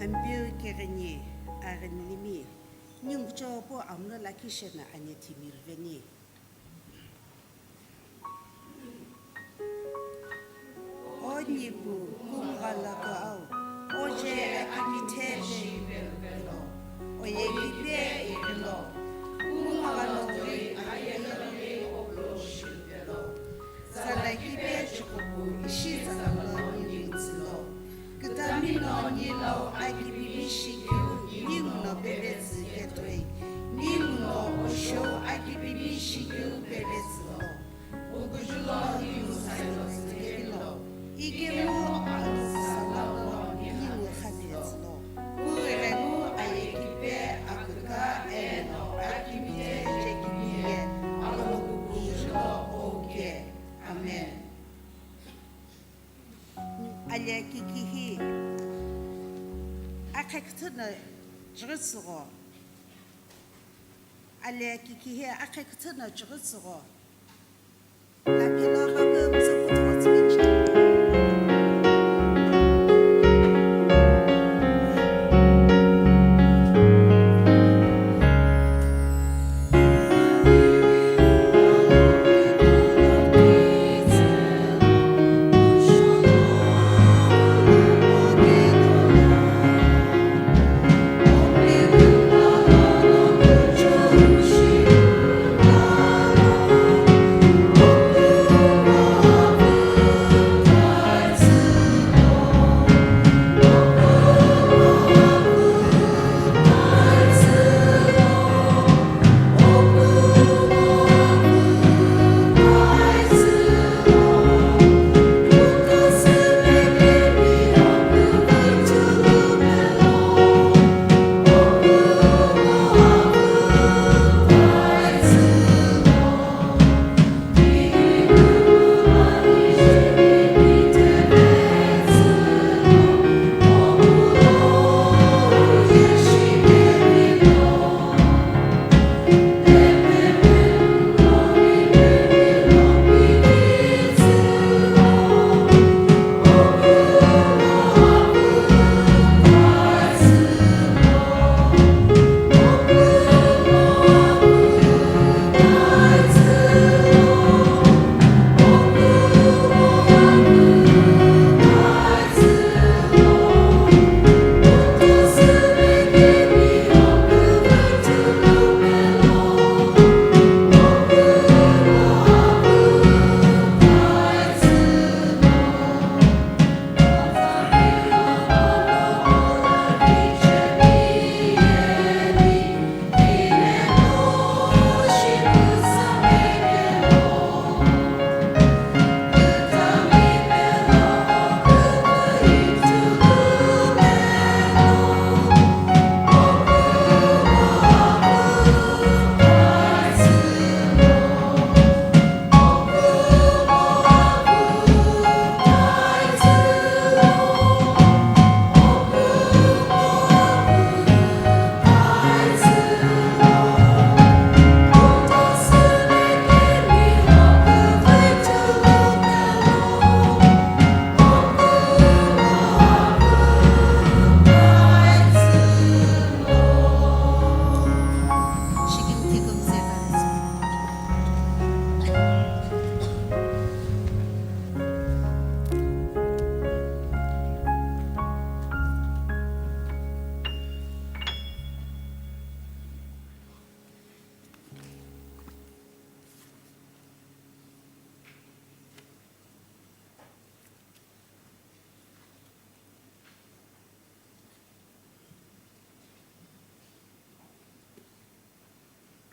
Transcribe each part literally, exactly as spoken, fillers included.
Ampeu keghini aghinilimi, ningucho pu amulo lakhi shena ani timi ruveni. O Nipu, kumgha lo kuau, oje akimithe shi pelo, oye kipe ighilo, kumgha lo ghi aye lo ghi oplo shi pelo. Zala kipe chikupu ishi zala lo ni tsilo. Kitamino nilo akipimi shikiu ninguno pepetsu ketoi, ninguno osho akipimi shikiu pepetsu lo. Ukujulo ningu sailo tsekelo, ikemu alu salalo ningu khapetsu lo. Kughirenu ayekipe aküka eno akimite jekimiye alokukujulo oke. Amen. Aliye kikihi akhe küthüna jüghütsügho. Aliye kikihi akhe küthüna jüghütsügho.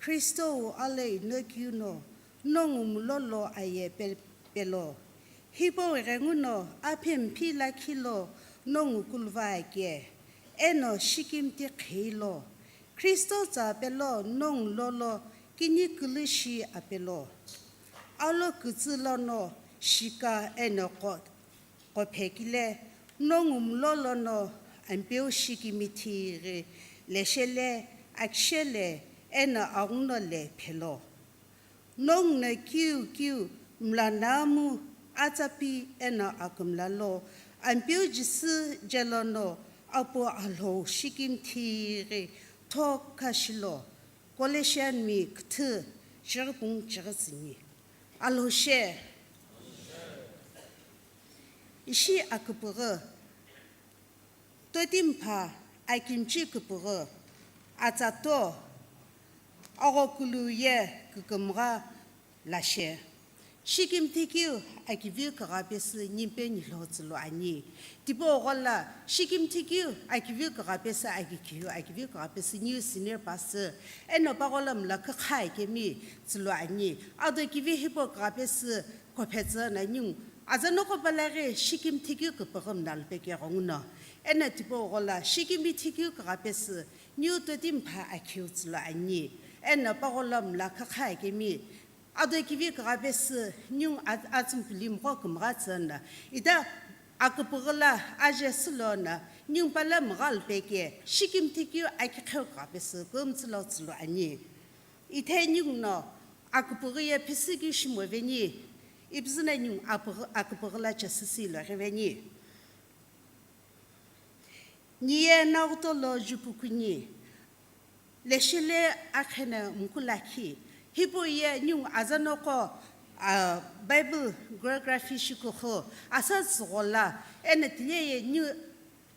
Kristo wu alei no kiu no, nongu mulo lo aye pe-, pelo. Hipau ighenguno aphemphi lakhi lo nongu kuluva ake, eno shikimthi qhei lo. Kristo tsa pelo nongu lolo kini külü shi apelo. Alo kütsü lono shika eno qo-, qophekile, nongu mulo lono Ampeu shikimithi ghi leshele, akishele, eno aghuno le phelo. Nongu no kiu kiu mla namu atsapi eno akümla lo, Ampeu Jisü jelono Apu Alhou Shikim thighi thokha shilo, Colossian mi küthü, shighi pung chighi tsüni. Alhou she. Ishi aküpüghü, totimpha, akimchi küpüghü, atsato, aghokulu ye kükümgha lashe. Shikim thikeu akivi kugha pesü nimpe nilho tsülu ani. Tipau ghola Shikim thikeu akivi kugha pesü akikhiu akivi kugha pesü new senior pastor. Eno paghola mla kükha akemi tsülu ani. Ado kivi hipau kugha pesü khophe tsü na ningu aza noko palaghi Shikim thikeu küpüghü mla lupeke ghenguno. Eno tipau ghola Shikimi thikeu kugha pesü new totimpha akhiu tsülu ani. Eno paghola mla kükha akemi ado kivi kugha pesü ningu a-, atsümpili mgho kümgha tsü na. Ida aküpüghü la aje silo na ningu pala mgha lupeke Shikim thikeu akikheu kugha pesü kümtsü lo tsülu ani. Ithe ningu no aküpüghü ye phisü keu shimo veni, ipüzü na ningu apüghü-, aküpüghü la chesü silo ghi veni. Niye naghutolo jupukuni, leshile akhene mkulakhi, hipau ye ningu aza noko, a, Bible geography shikuxu, asa tsüghola, eno tile ye ningu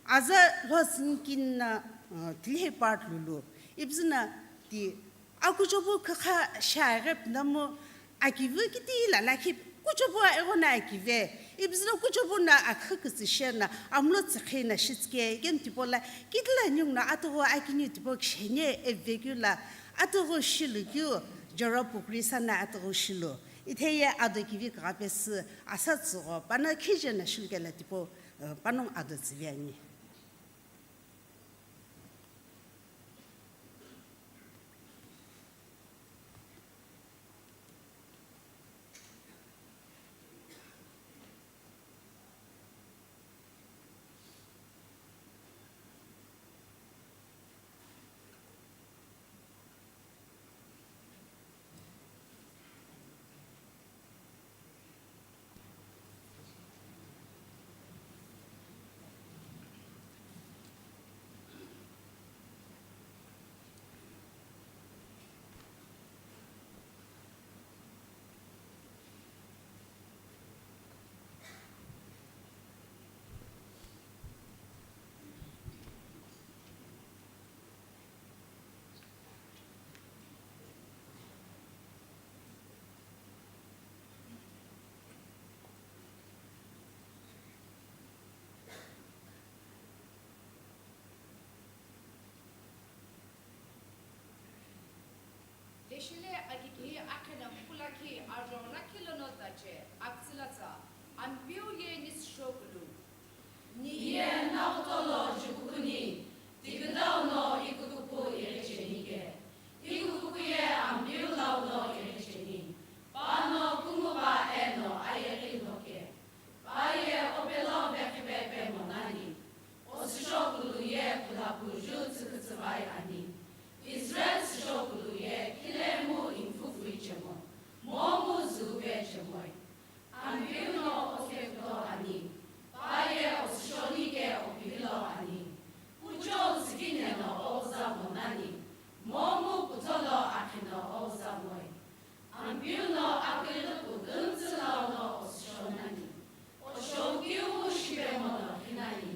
aza lhosünikina, uh, tile part lulu. Ipüzü na ti akuchopu khakha shaghi pinamu akivi kiti la lakhi kuchopu a egho na akive. Ipüzü na kuchopu na akhu kütsü she na amlo tsükhi na shitsike. Ikem tipau la kitila ningu na atughu akini tipau kishene evekeu la atughu shilu keu joro pukri sana atughu shilu. Ithe ye ado kivi kugha pesü asa tsügho pano khije na shilukela tipau, uh, panongu ado tsüvi ani. Leshile akiki akhena mkulakhi ajo lakhi lono tache aptsilatsa Ampeu ye nisüshokulu. Niye naghutolo jupukuni, tiküdau no ikukupu ighichenike. Ikukupu ye Ampeu lau no ighicheni. Pano kungugha eno ayeghi loke. Paye opelo vekhipe pe monani. Osüshokulu ye kulapu ju tsükütsüvai ani. Israel süshokulu ye khilemu infufui chemo. Momu züupe chemoi. Ampeu no okekuto ani, paye osüshonike okivilo ani. Kuchou zükine no oghüza monani, momu kutholo akhi no oghüza moi. Ampeu no akighipu kümtsü lau no osüshonani, oshou kiumu shipe mono khinani,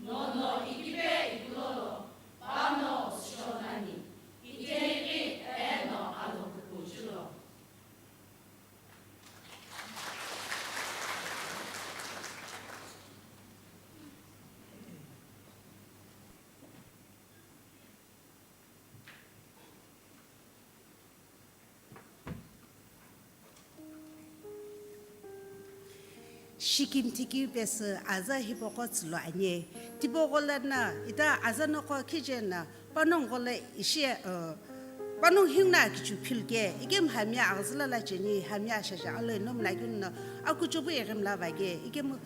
mono ikipe ikulolo, pano osüshonani, iteiqi eno alokupu julo. Shikim thikeu pesü aza hipaqo tsülu ani. Tipaqo lono ita aza noqo khije na panongu ghola ishi, uh, panongu hinguna akichu philke, ikemu hamya aghazüla la cheni, hamya ashaja alo eno mlakeu no akuchupu ighimla vake, ikemu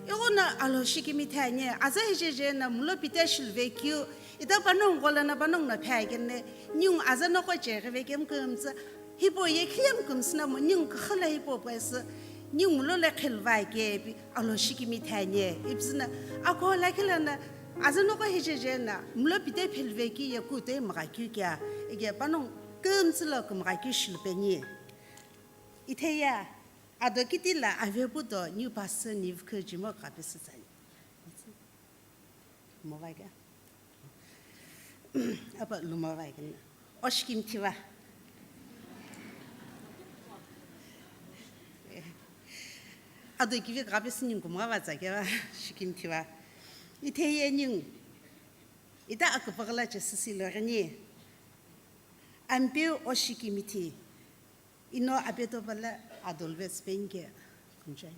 ighono alo shikimi thani, aza hijeje na mulo pita shiluvekeu, ita panongu ghola na panongu no phakene, ningu aza noqo cheghi vekemu kümtsü, hipau ye khilemu kümsü na mo, ningu kükhala hipau pesü, ningu mulo le khiluvake ipi, alo shikimi thani, ipüzü na, akho lakhi lono, Azü noqo hejeje na, mlo pite pheliveki ye kutoi mghakeu kea, ike panongu kümtsü lo kümghakeu shilupeni. Itheya, ado kiti la avepu do niu pasü niu vukhu jimo kapesü tsani. Movaika. Apa lumovaika. Oshikimthiva. Ado kivi kapesü ningu mova tsakeva, shikimthiva. Itheya ningu. Ita akupagala chesisi lorini. Ampeu oshikimithi. Ino apeto pala adolves penke kunjai.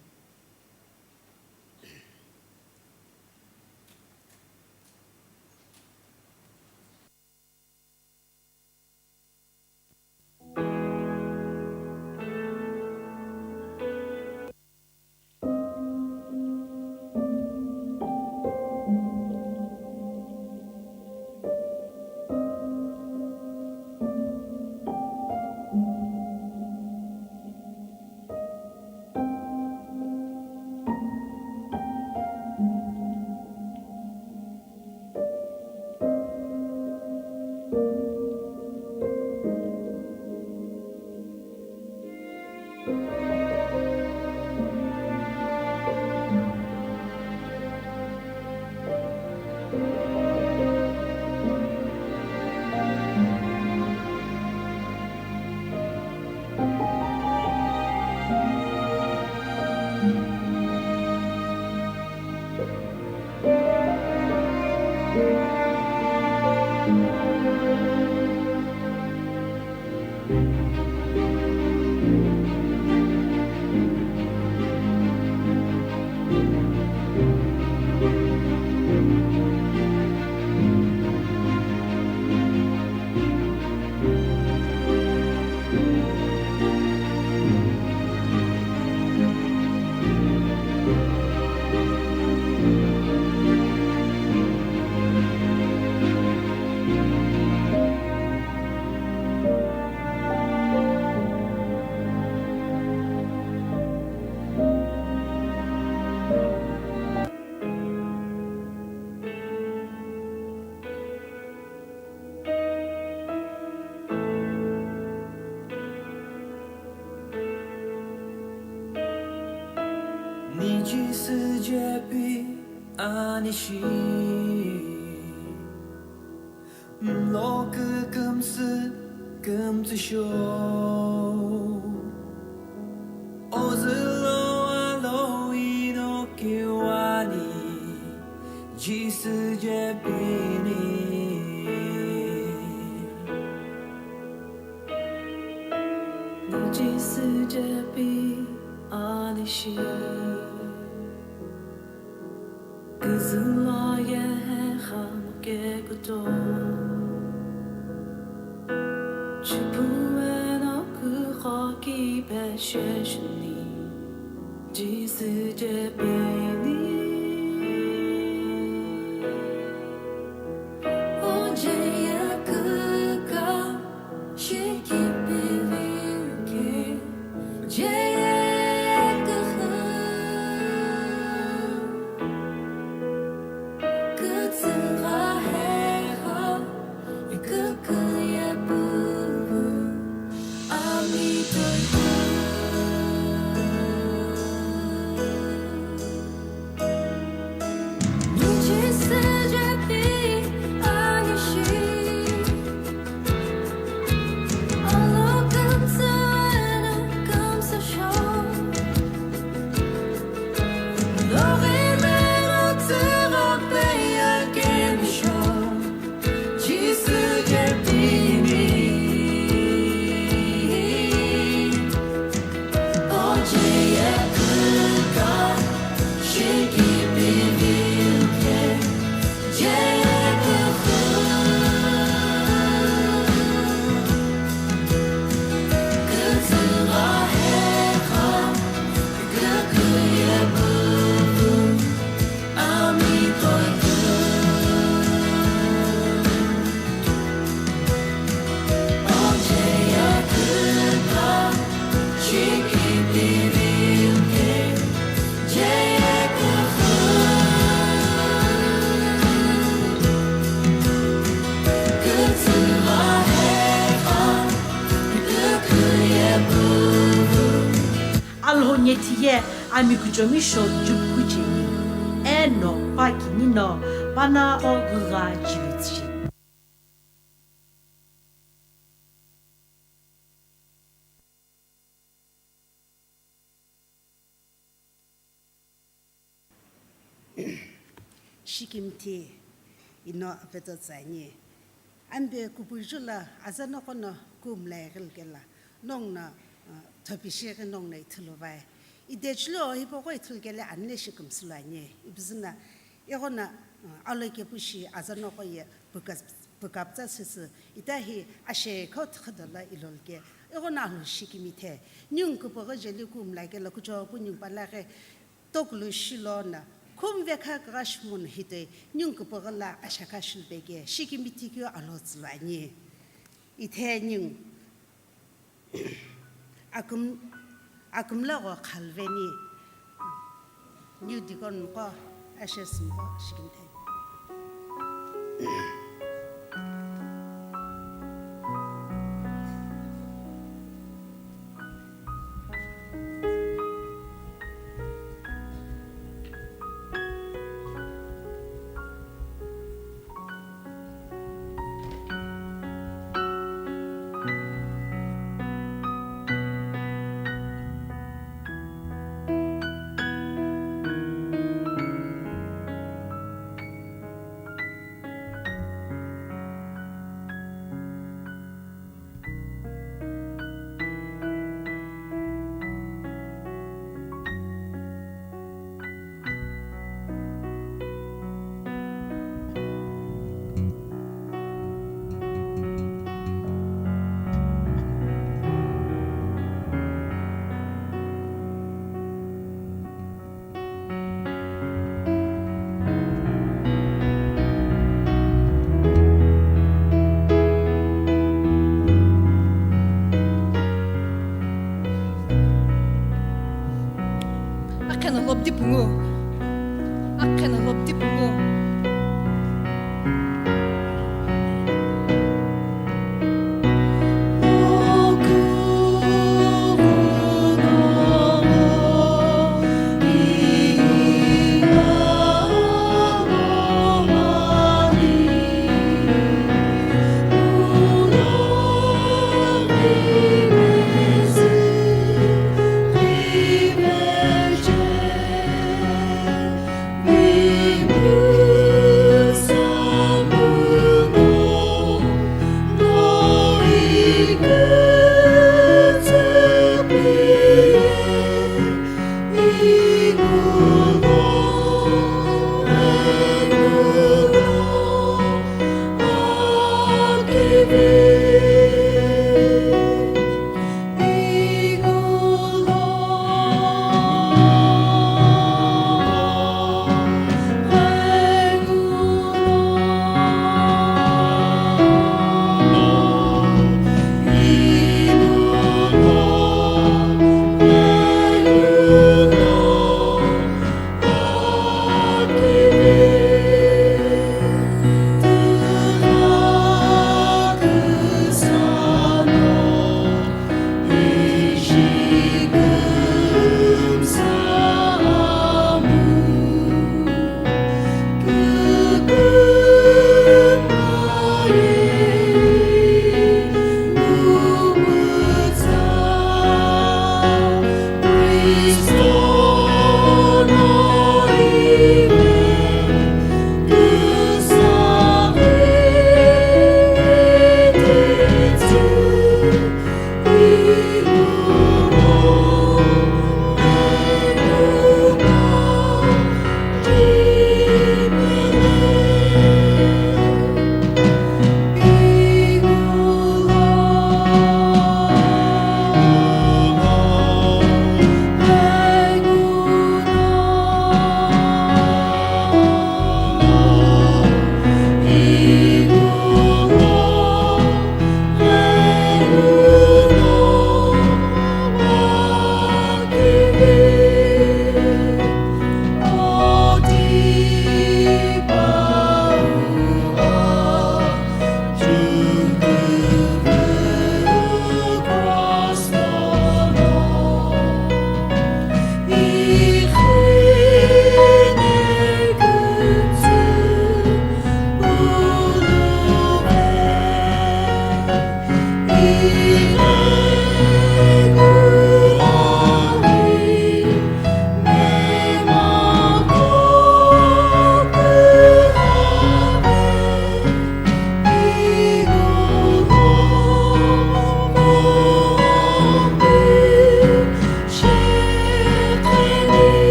Ni Jisü je pi ani shi, mlo kükümsü kümtsü sho. Ozülo alo ino kiwani, Jisü je pini. Ni Jisü je pi ani shi. Küzüla ye he kha muke kuto. Chipue no kükho ki peshe shini. Jisü je pini. Oje ye küka. Ami kuchomi sho jupu cheni, eno pa kini no pana o ghügha chivitsi. Shikimthi ino apetsa tsüani. Ambe kupuju lo aza noqo no kumlai ghilkela, nongu no, uh, thopishi ghi nongu no ithulu vai. Idechilo hipaqo ithulu kele anile shi kümsü lo ani. Ibizü no, ighono, uh, alokepu shi aza noqo ye püka-, pükapütsa süsü, ita hi ashe kho thikhi dolo ilolke. Ighono alo shikimithe. Ningu küpüghü jeli kumlai kelo kuchopu ningu palaghi tokulu shilono, khumvekha kugha shimunu hitoi, ningu küpüghü lo ashekha shilupeke, shikimithi keu alo tsülu ani. Ithe ningu aküm-, akümla gho khalveni, ningu deacon qo, ashes qo, shikimthi. Akheno lopti pungu. Akheno lopti pungu.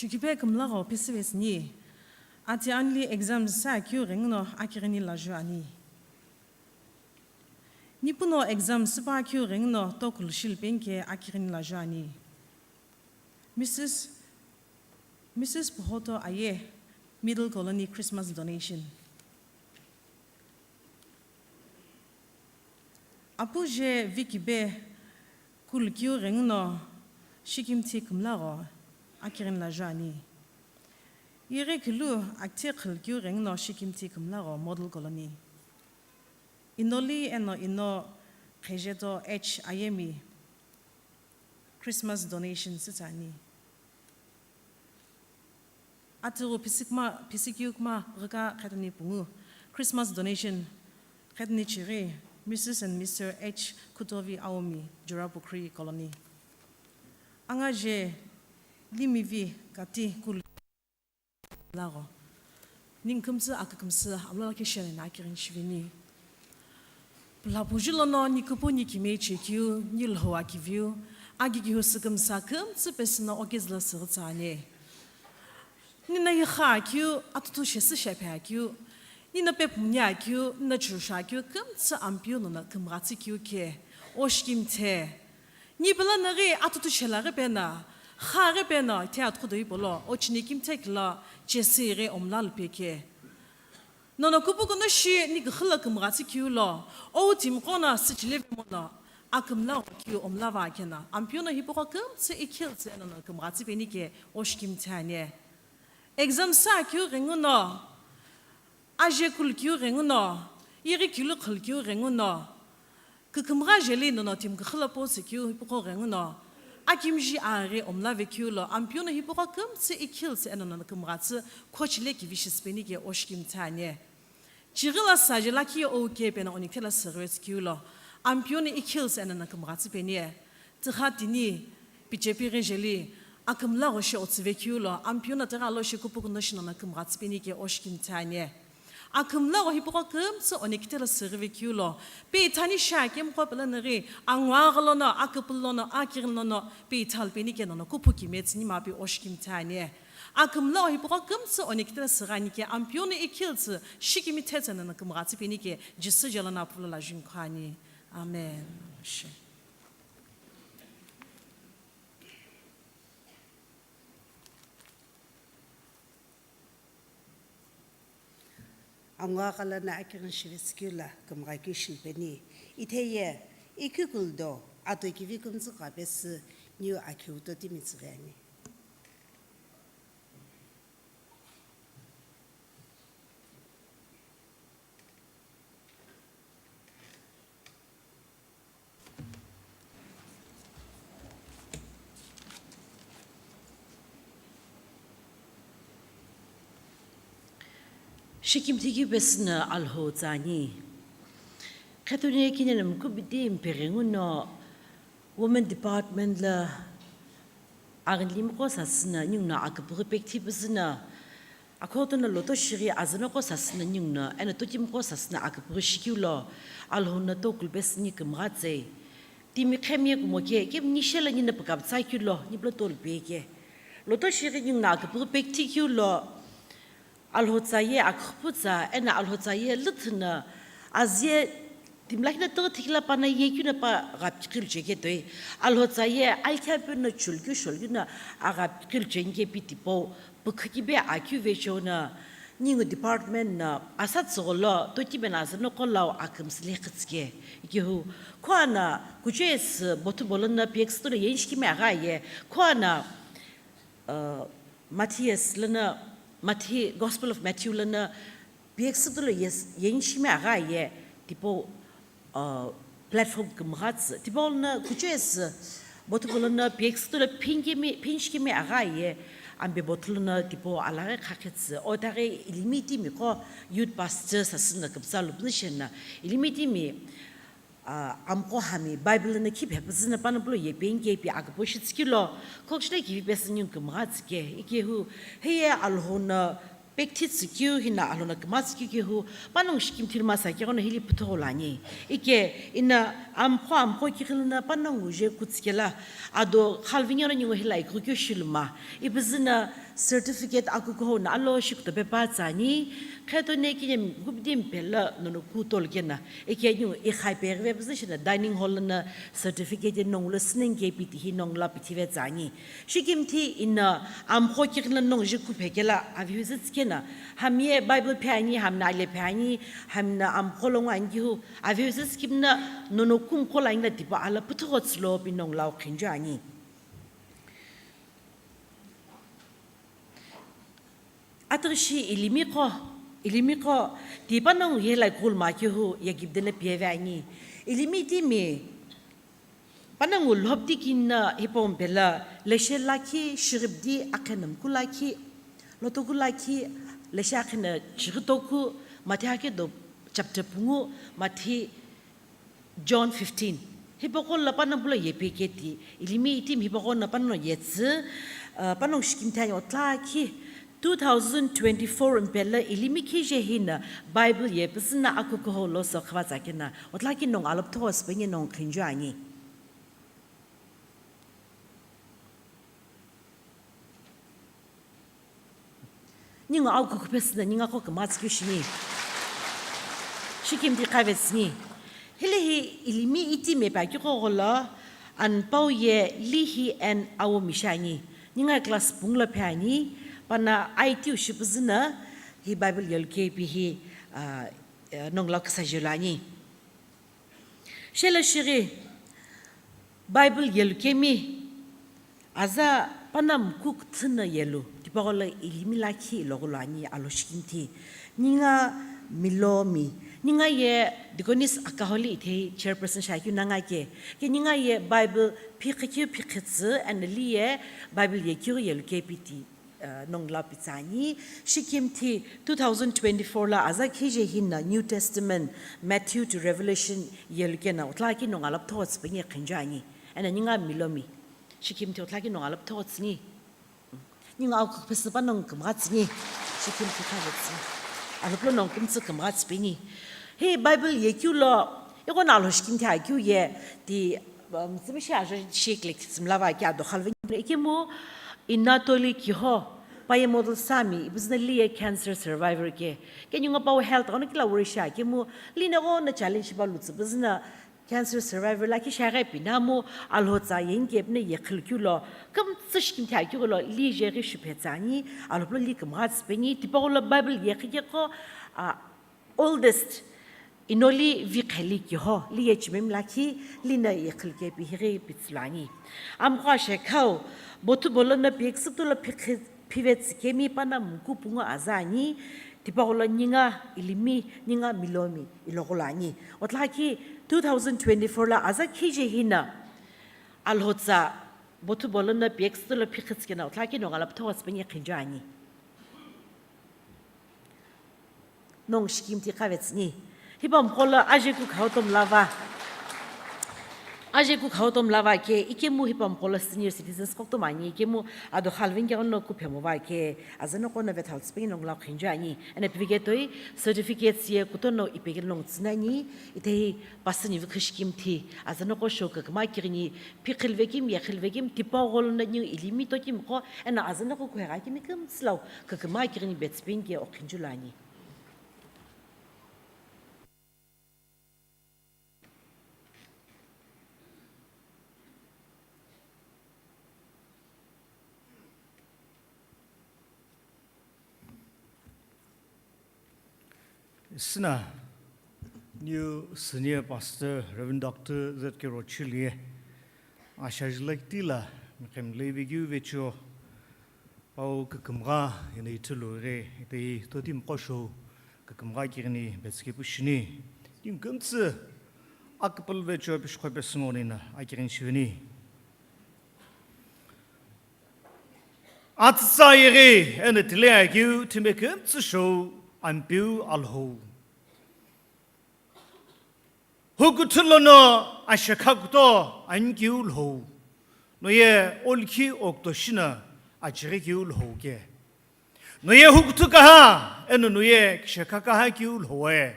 Jukipe kümlagho pisivesini, ati anli exam sa keu ghenguno akighini laju ani. Nipuno exam süpa keu ghenguno tokulu shilpenike akighini laju ani. Mrs. Mrs. Puhoto Aye, Middle Colony Christmas Donation. Apu je vikibe kulu keu ghenguno shikimthi kümlagho akighini laju ani. Ighi kilu akithe khulu keu ghenguno shikimthi kümlagho Model Colony. Inoli eno ino Qhejeto H Ayemi Christmas Donation sütsa ani. Atughu pisikma, pisikeu kma ghika khetoni pungu Christmas Donation khetoni chighi Mrs and Mr H Khutovi Aomi, Jurapukhuri Colony. Angaje limivi kati kulu lagho. Ningu kümtsü akükümsü amlala kisheni na akighini shiveni. Pulapuju lono ni kupu ni kime chekeu, ni lhou akiviu, agigihu sükümsa kümtsü pesüno okizüla sürütsa ani. Nina yikha akeu, atutu shesü shepe akeu, nina pepumni akeu, nina church akeu, kümtsü Ampeu nono kümghatsü keu ke, oshikimthe. Ni pela naghi atutu shela ghi pena, kha ghi pena, the atughu doi polo, ochini kimthe kila, chesü ghi omla lupeke. Nono kupukuno shi ni gkhila kümghatsü keu lo, ou timiqo no süchile vemo no, akümla keu omla va kena, Ampeu no hipaqo kümtsü ikhiltsü nono kümghatsü penike oshikimthe ani. Exam sa keu ghenguno, aje kulu keu ghenguno, ighi kilu khulu keu ghenguno, kükümgha jeli nono timi gkhila posü keu hipaqo ghenguno, akimji aghi omla vekeu lo, Ampeu no hipaqo kümtsü ikhiltsü eno nono kümghatsü khochile kivi shispenike oshikimthe ani. Chighila saje lakhi ye ou kepena onikthela sürüvetsü keu lo, Ampeu no ikhiltsü eno nono kümghatsü penie. Tigha tini, pichepi ghi jeli, akümlagho shi otsüvekeu lo, Ampeu no tigha lo shi kupukuno shi nono kümghatsü penike oshikimthe ani. Akümlagho hipaqo kümtsü onikthela sürüvekeu lo, pe ithani shi akemqo pela naghi, angwa ghi lono, aküpülü lono, akighini lono, pe ithal penike nono kupu kime tsüni mapi oshikimthe ani. Akümlagho hipaqo kümtsü onikthela sürüanike, Ampeu no ikhiltsü, shikimithetsü nono kümghatsü penike, Jisü jelo no apulo laju ani. Amen. Shi. Angwa ghi lono akighini shivetsü keu lo kümgha keu shilpeni. Itheye, ikukulu do, atokivi kümtsü gha pesü, niu akhiu totimi tsüghi ani. Shikimthi keu pesü no Alhou tsa ani. Khetoni kini no mkubidi mpeghengu no Women Department lo aghinilimiqo sasü no ningu no aküpüghü pekthi pesü no, akhoto no loto shighi azünoqo sasü no ningu no, eno totimiqo sasü no aküpüghü shikeu lo, Alhou no tokulu pesü ni kümghatsü. Timi khemiye kumoke, kemi ni shela ni no pükapütsa keu lo, ni pelo tolu peke. Loto shighi ningu no aküpüghü pekthi keu lo, Alhou tsa ye aküpütsa, eno Alhou tsa ye lüthü no, azi ye timi lakhi no tüghü thikila pa no ye keu no pa ghapikhilu cheke toi. Alhou tsa ye alikhi ape no chulu keu sholu keu no aghapikhilu chenike pi tipau, pükhikibe akeu vecheo no, ningu department no, asa tsügholo, totimi no azünoqo lau akümsü lekhitsüke. Ikehu, khuano, kuchesü, bothu bolo no, P X two lo yenshi kime agha ye, khuano, uh, Matthias lono, Matthew, Gospel of Matthew lono, P X two lo yes, yenshi kime agha ye, tipau, uh, platform kümghatsü, tipau lono kuchesü, bothu bolo no, P X two lo phenshi kime, phenshi kime agha ye, ambe bothu lono, tipau alaghi khakhetsü, otaghi ilimiti miqo, youth pastor sasü no küpütsa lupüzü shena, ilimiti mi, Ah, amqo hami Bible lono khiphe püzü no panongu pulo ye penike pi aküpüghü shitsükeu lo, khokshile kivi pesü ningu kümghatsüke, ikehu, heye Alhou no pekthi tsükeu, hino Alhou no kümghatsükeu kehu, panongu shikimthi luma sa keghono hili püthogho lo ani. Ike, ino amqo, amqo kighi lono panongu je kutsüke lo, ado khalvingeno ningu hila ikughi keu shiluma. Ipüzü no, Certificate akukuhou no alo shi kutope pa tsü ani, kheto ne kini gupdi mpelo nono kutolo kena, eke ningu ikhai peghive püzü shina dining hall lono certificate ye nongu lo sünenke pi tihi nongu lo pithive tsü ani. Shikimthi ino amkho kighino nongu ji kuphe kela avihu zütsikena, hami ye Bible phe ani, hami no ale phe ani, hami no amkho lo ngo ani kihu, avihu zütsikimno nono kumkho lo ani lo tipau alo püthüghotsu lo pi nongu lo khinju ani. Atughi shi ilimi qo, ilimi qo, ti panongu ye lai kulma kihu ye gipdene pieve ani. Ilimi itimi, panongu lhopdi kino hipau mpelo, leshe lakhi, shighipdi akhenamku lakhi, lotoku lakhi, leshe akhena chighitoku, Mathiu akedo chapter pungu, Mathiu John fifteen. Hipaqo lo panongu pulo yepe keti, ilimi itimi hipaqo no panongu yetsü, uh, panongu shikimthi ani otlaki two thousand twenty-four mpelo ilimi khije hino Bible yepüzü no akukuhou lo sokhavatsa kena, otlaki nongu alo püthüghotsu peni nongu khinju ani. Ningu au kukupesü no ningu qo kümgha tsükeu shini. Shikimthi qavetsüni. Hile hi ilimi itimi pe akeu qo gholo, anpau ye Li hi and Aomi shi ani. Ningu class pungu lo phe ani, pano I T u shipüzü no hi Bible yelukeu pi hi, ah, eh, nongu lo küsa jelu ani. Shelo shighi Bible yelukemi aza panongu kukthü no yelu, tipaqo lo ilimi lakhi iloqu lo ani alo shikimthi. Ningu Milomi, ningu ye Deaconess Akaholi ithehi chairperson shi akeu ningu ke, ke ningu ye Bible phiqhikeu phiqhitsü and Li ye Bible yekeu yelukeu pi ti, uh, nongu lo pitsü ani. Shikimthi two thousand twenty-four lo aza khije hino New Testament, Matthew to Revelation yelukena, otlaki nongu alo püthüghotsu peni khinju ani. Eno ningu Milomi. Shikimthi otlaki nongu alo püthüghotsu ni. Ningu au kukupesü panongu kümgha tsüni. Shikimthi qavetsüni. Alo pulo nongu kümtsü kümgha tsü peni. Hi Bible yekeu lo, ighono alo shikimthi akeu ye, ti, um, tsümi shi ajo shi kile kitsü mla va ki ado khalve ikemu Inatoli Kiho, paye model Sami, ipüzü no Li ye cancer survivor ke. Ke ningu pawu health ghono kila worry shi akemu, Li no ghono challenge shipa lutsü püzü no cancer survivor lakhi shi aghi pinamu, Alhou tsa yeni ke pino yekhilukeu lo, kümtsü shikimthi akeu lo, Li jeghi shuphe tsü ani, Alhou pulo Li kümgha tsü peni, tipaqo lo Bible yekhi ke qo, a, oldest, inoli viqheli kiho, Li ye chimemi lakhi, Li no yekhilukeu pi highi pitsü lo ani. Amqo ashekhau, bothu bolo no pi eksutu lo phikhi, phivetsü kemi panongu kupungu aza ani, tipaqo lo ningu ilimi, ningu Milomi iloqu lo ani. Otlaki two thousand twenty-four lo aza khije hino Alhou tsa bothu bolo no pi eksutu lo phiqhitsü kena, otlaki nongu alo püthüghotsu peni khinju ani. Nongu shikimthi qavetsüni. Hipau mqo lo ajeku khau tomla va. Ajeku khau tomla va ke, ikemu hipau mqo lo senior citizens qo kutomo ani, ikemu ado khalveni ke ghono kuphemo va ke, aza noqo no vethal tsü peni nongu lo khinju ani. Eno pivike toi certificates ye kutono ipekelo nongu tsü nani, ithehi pasü nivu khishikimthi, aza noqo show küküma kighini, phiqhilvekimi, yekhilvekimi, tipaqo lo no ningu ilimi tokimi qo, eno aza noqo kuhegha kimi kümtsü lo küküma kighini betsü peni ke okhinju lo ani. Süna, new senior pastor Reverend Doctor Z K Rochili ye, ashaji lakitila, miqhemle vekeu vecho, Pau kükümgha eno ithulu ghi, itei totimi qo show kükümgha kighini betsü kepu shini. Timi kümtsü aküpülüve cho pishiqo pesü ngo nina akighini shiveni. Atsütsa yeghi eno tile akeu timi kümtsü show Ampeu Alhou. Hukuthu lono ashekha kuto anikeu lhou. Noye olkhi okto shina achighi keu lhou ke. Noye hukuthu kaha, eno noye kishekha kaha keu lhou e.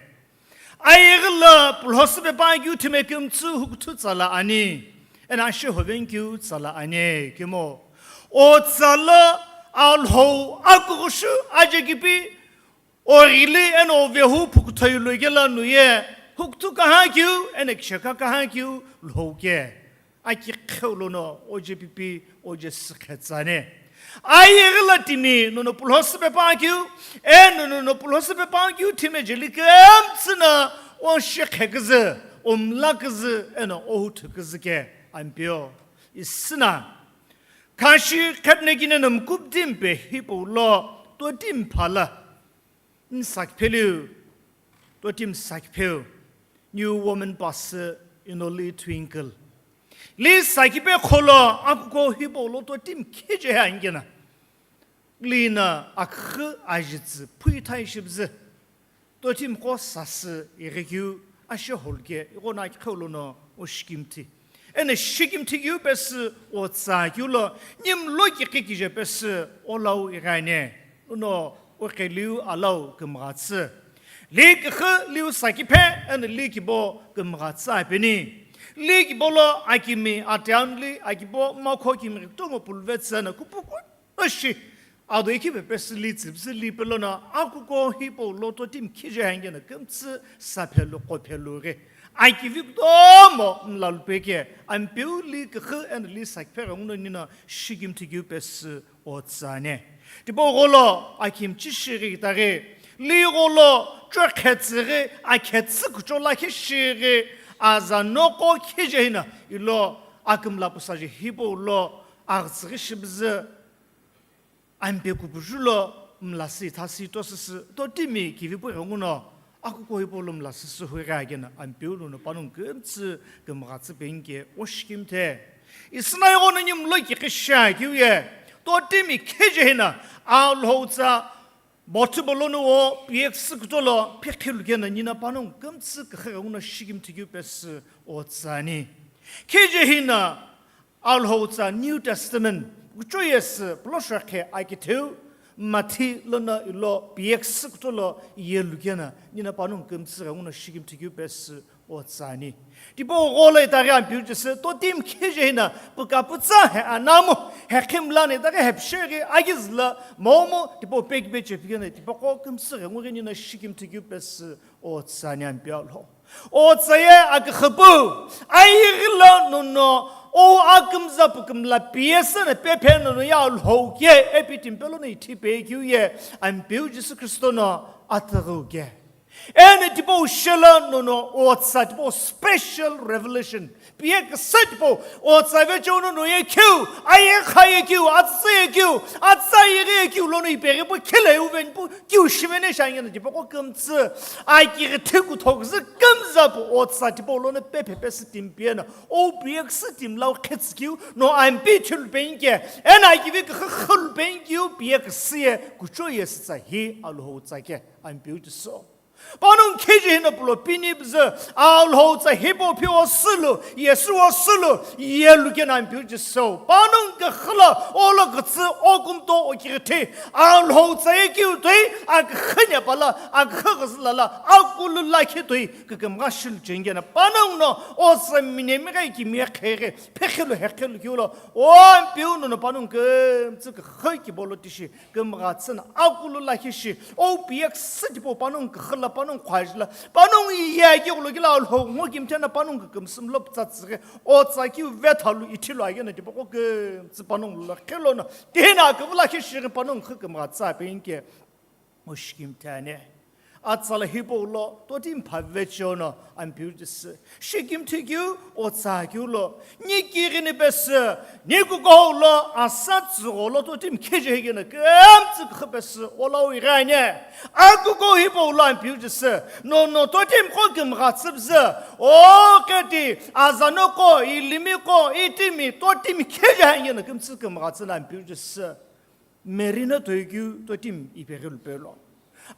Ayeghi lo pulhosü pepa keu thime kümtsü hukuthu tsala ani. Eno ashe hoven keu tsala ani kemo. O tsala Alhou akughushu ajekipi, oghili eno ovehu phukuthoilu kela nuye, hukuthu kahakeu eno kisheka kahakeu lhou ke. Aki qheu lono ojepipi ojesikhe tsane. Ayighila timi nono pulho süpe pakeu, eno nono pulho süpe pakeu time jeli kemtsü na oshikhe küzü, omla küzü, eno ohuthu küzü ke Ampeu. Isina. Khashi khepne kine no mkuptimpe hipau lo totim phala. Nsakpheliu, totim sakpheu, New Woman Pastor Inoli Twinkle. Li sakipe kholo akuko hipau lo totim kheje he angena. Lina akhu ajitsi phui thai shibzi. Totim ko sasi ighikeu ashe holke, ighona akhe lono oshikimthi. Ene shikimthi keu pesü otsa keu lo, nim lo ki kikije pesü olau ighane. Uno oqeliu alau kümghatsü. Li kikhi liu sakiphe, ene li kibo kümghatsü apeni. Li kibo lo akimi atianli akibo makho kimi tomo pulvetsü na kupuku ashi. Ado ikhipe pesü li tsipsü li pelono akuko hipau lo totim kheje hangena kümtsü saphelu qophelu ghi. Akivi kutomo mlalu peke, Ampeu li kikhi eno li sakiphe ghenguno nino shikimthi keu pesü otsane. Tipau gholo akimchi shighi taghi, li gholo chokhe tsüghi, akhe tsü kucho lakhi shighi, aza noko kheje hina ilo akümla pusaje hipau lo aghütsüghi shibzü. Ampe kupuju lo mlasi thasi tosisi totimi kivipu ghenguno akuko hipau lo mlasi sühughi agena Ampeu lono panongu kümtsü kümghatsü penke oshikimthe. Isinai ghono nimlo kikhisha kiuye totimi kheje hina Alhou tsa bothu bolono wo piyek sükutolo phekhilu kena nina panongu kümtsü kükhe ghenguno shikimthi kiu pesü otsani. Kheje hina Alhou tsa New Testament kucho yesü pulosho khe akitheu Mathi lono ilo piyek sükutolo yelu kena nina panongu kümtsü ghenguno shikimthi kiu pesü otsani. Tipau gholo itaghi Ampeu Jisü totim kheje hina pukaputsa he anamu he khimlani itaghi he pisheghi agizla momu tipau pekipe chepikena tipaqo kümtsü ghengu ghi nina shikimthi kiu pesü otsani Ampeu Alhou. Otsaye aküxüpü, ayighilo nono, o akümza pükümla piyesene pephe nono ya Alhou ke, epi timpelo no ithi pe kiu ye, Ampeu Jisü Kristo no atüghü ke. Ene tipau shela nono otsa tipau special revelation. Piye kese tipau otsa vecheo nono ye kiu, aye kha ye kiu, atsa ye kiu, atsa ye ghi ye kiu lono ipeghi pu khile uveni pu kiu shivene shangena tipaqo kümtsü. Akighi thiku thokzü kümza pu otsa tipau lono pepe pesü timpiyena. O piye kese timlau khetsü kiu, no ampi thilu penke. Ena akivi kükhe khulu penkiu piye kese ye, kucho ye sitsa hi Alhou tsa ke, Ampeu Jisü. Panongu kheje hina pulo pini bzü, Alhou tsa hipau phi osülu, Yesu osülu, yelu kena Ampeu Jisü. Panongu kükhe lo, olo kütsü, okumto okighi thi, Alhou tsa ye kiu toi, aküxü nepala, aküxü ghüzülala, akulu lakhi toi, kükümgha shilu chengena. Panongu no, otsa minemighi kimiye kheghi, phekhelu hekhelu kiu lo, o Ampeu nono panongu kümtsü kükhe kibolo tishi. Kümghatsü na akulu lakhi shi, o piyek sü tipau panongu küxü la panongu khajila, panongu iyeghi gholo kila Alhou ngo kimthena panongu kükümsü mlo pütsatsüghi, otsa kiu vethalu ithilu agena tipaqo kümtsü panongu lo khelo na, tihina küvü lakhi shighi panongu kükümghatsü penke, oshikimthane. Atsala hipau lo, totim pha vecheo no, Ampeu Jisü. Shikimthi kiu, otsa kiu lo, ni kighini pesü, ni kukou lo, asa tsügho lo, totim kheje hegena, kümtsü kükhe pesü, olau ighane. Akuko hipau lo, Ampeu Jisü. Nono totim ko kümghatsü bzü, o keti, aza noko, ilimi ko, itimi, totim kheje hegena, kümtsü kümghatsü na, Ampeu Jisü. Mary no toikeu totim ipeghi lupelo.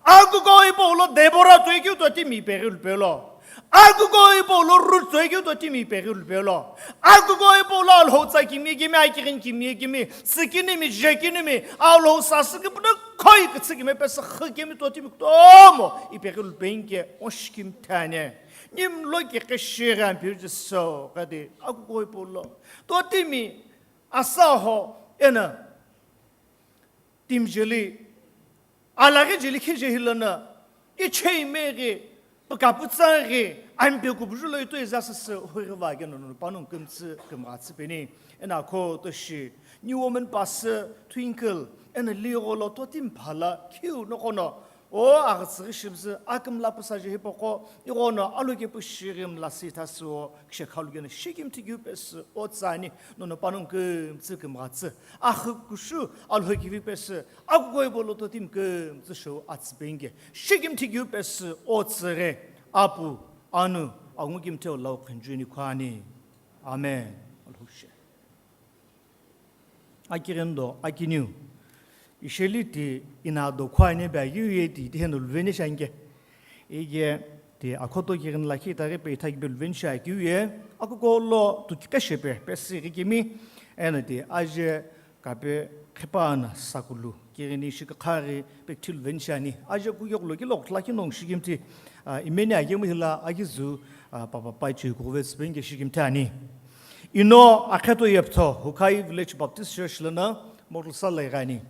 Akuko hipau lo Deborah toikeu totim ipeghi lupelo. Akuko hipau lo Ruth toikeu totim ipeghi lupelo. Akuko hipau lo Alhou tsa kimi kimi, akighini kimi kimi, tsükinimi, jekinimi, Alhou sasü kipuno khoi kütsü kimi pesü khü kimi totim kutomo ipeghi lupenke oshikimthane. Nimlo kikhe shighi Ampeu Jisü kadi akuko hipau lo totimi asa ho ena timi jeli, alaghi jeli kheje hilono, ichei meghi, pukaputsa ghi, ampe kubuju lo ito iza sisi huriva keno nono panongu kümtsü kümghatsü peni, eno akhoto shi, New Woman Pastor Twinkle, eno ligho lo totimi phala, khiu noqono, o aghatsüghi shibzü, akümla pusaje hipaqo, ighono alokepu shighi mlasi thasüo, kishekhalu keno shikimthi keu pesü, o tsüani, nono panongu kümtsü kümghatsü, axü kushu, Alhou kivi pesü, akuko hipau lo totimi kümtsü shou atsü peni ke, shikimthi keu pesü, o tsüghi, Apu, Anu, Aghungu kimtheu lau khunjuni khuani. Amen. Alhou she. Akighini do, akiniu. Isheli ti ina do khuani be agiu ye ti, ti heno luveni shange. Ige ti akhoto kighini lakhi itaghi pe ithaghi be luveni shi akiu ye, akuko lo tuki qeshepe, pesü ghi kimi, eno ti aje kape qhipa ana sakulu, kighini shikakha ghi pekthi luveni shi ani. Aje kuke kulo kilo kutla ki nongu shikimthi, ah, imeni agemu hila agizu, ah, papa pai chui kuve tsüpeni ke shikimthi ani. Ino akheto yeptho, Hukai Village Baptist Church lono model sala ighani.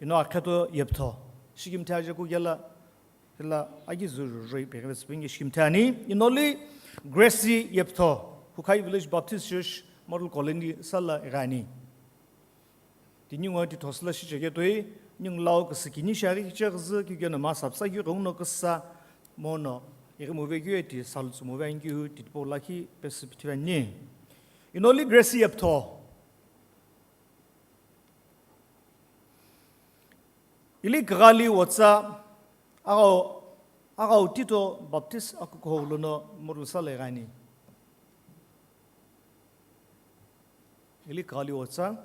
Ino akheto yeptho, shikimthi aje kukela, hila agizu roi peghe tsüpeni ke shikimthi ani. Inoli Gracie yeptho, Hukai Village Baptist Church Model Colony sala ighani. Ti ningu ti thosüla shicheketoi, ningu lau küsü kini shari kicheghi zü kikeno ma sapsa kighenguno küsa mono, ighi move keu ti salu tsü move ani keu ti tipau lakhi pesü pithiveni. Inoli Gracie yeptho. Ili kighali wotsa, aghau, aghau Tito Baptist akukuhou lono model sala ighani. Ili kighali wotsa.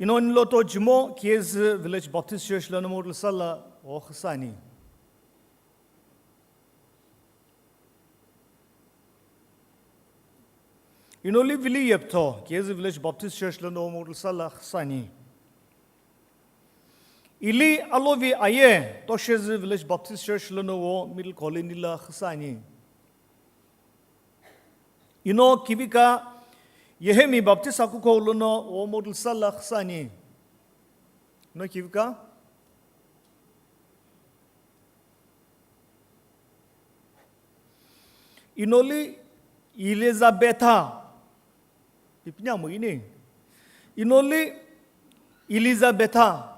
Ino niloto Jimo Kiezi Village Baptist Church lono model sala okhusani. Inoli Vili yeptho, Kiezi Village Baptist Church lono model sala khusani. Ili Alovi Aye, Toshezi Village Baptist Church lono wo Middle Colony la khusani. Ino Kivika, Yehemi Baptist akukuhou lono wo model sala khusani. Ino Kivika. Inoli Elizabetha. Pipini amo ini. Inoli Elizabetha.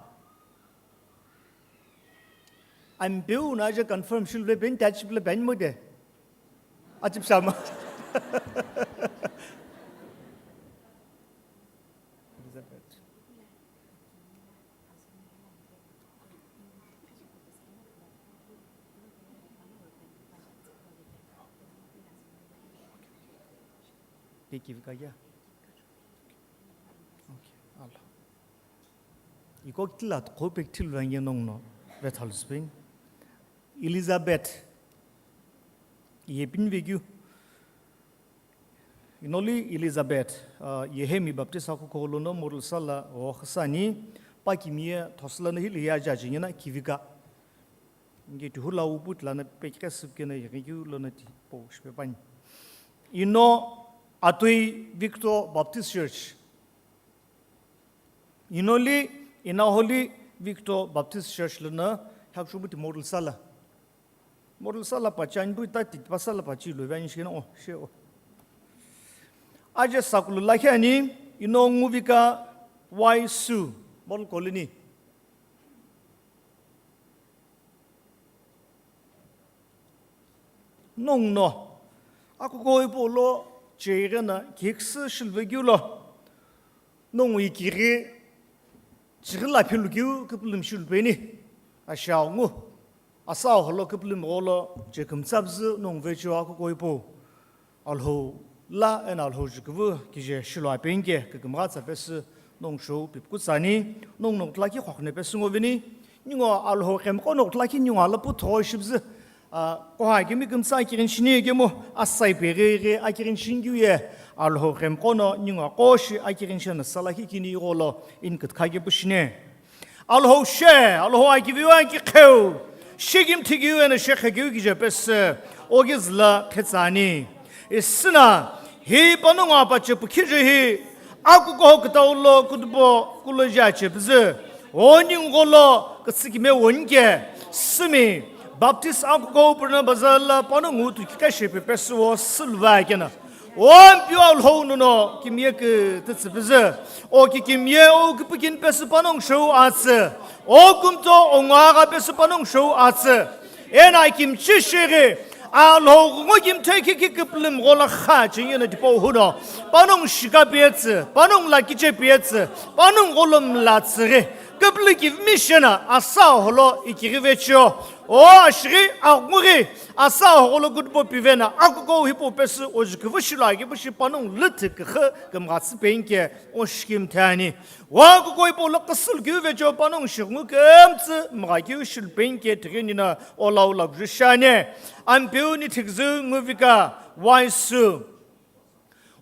Ampeu na aje confirm shilve ben ta chipla ben mo de. Achip sama. Elizabeth. Peki vika ya. Okay, Allah. Iko kitila ko pek thilu vange nong no vethal spring. Elizabeth. Ye pin vegyu. Inoli Elizabeth, uh, Yehemi Baptist akukuhou lono model sala okhusani, pa kimiye thosla na hili ya jajingina Kivika. Nge tuhula upu tlana pekhe sipkena yegikeu lona ti po shipepani. Ino Atui Victor Baptist Church. Inoli, Inaholi Victor Baptist Church lona, hapshubuti model sala. Model sala pachani bu ta ti pa sala pachi lo vani shina o, she o. Aje sakulu lakhi ani, ino nguvika Y Su, model colony. Nong no, akukuhou ipo lo, cheghi na, kiksu shilvegyu lo, nong ikighi, chighi la philu keu, kupulum shilpeni, asha ngu, asa holo kupulum golo, che kumtsabzu, nong vecho akukuhou ipo. Alhou la eno Alhou jukuvu kije shilo apengike kikimgha tsa pesü nong shou pipku tsani, nong nokutla ki khokne pesü ngovini, ningo Alhou kemko nokutla ki ningo ala pu tho shibzü, a, koha kemi kimtsa kirin shini kemu asai peghe ghe akirin shingyu ye, Alhou kemko no ningo koshi akirin shana sala ki kini igolo in kutkha ke pushine. Alhou she, Alhou akiviu akikheu, shigim thigiu eno shekhegiu kije pesü, ogizla khetsani. Isina, hi panongu apache pukhije hi, Akukuho kütau lo kutupo kulo jache püzü. Oningu lo kütsükime wonike. Sümi Baptist akukuho purna bazala panongu tu kikashe pe pesu o sülva kena. O Ampeu Alhou nono kimiye kütütsü püzü. O kikimiye o küpükin pesu panongu shou atsü. O kumto o ngwaga pesu panongu shou atsü. Eno akimchi shighi, Alhou ghungu kimthe kiki küpülüm ghola kha chingi no tipau huno, panongu shika piyetsü, panongu lakiche piyetsü, panongu gholo mlatsüghi, küpülü kivimi shena asa holo ikighi vechio, o ashighi, aghungughi, asa holo kutupo pivena, akukuho hipau pesu, o juküvü shilo akipushi panongu lüthü küxü kümghatsü penke, o shikim thani. Wa kukuho hipau lo küsülü keu vecheo panongu shighungu kümtsü mgha keu shilu penke tighi nino olau lakuju shani. Ampeu ni thiküzü nguvika waisu.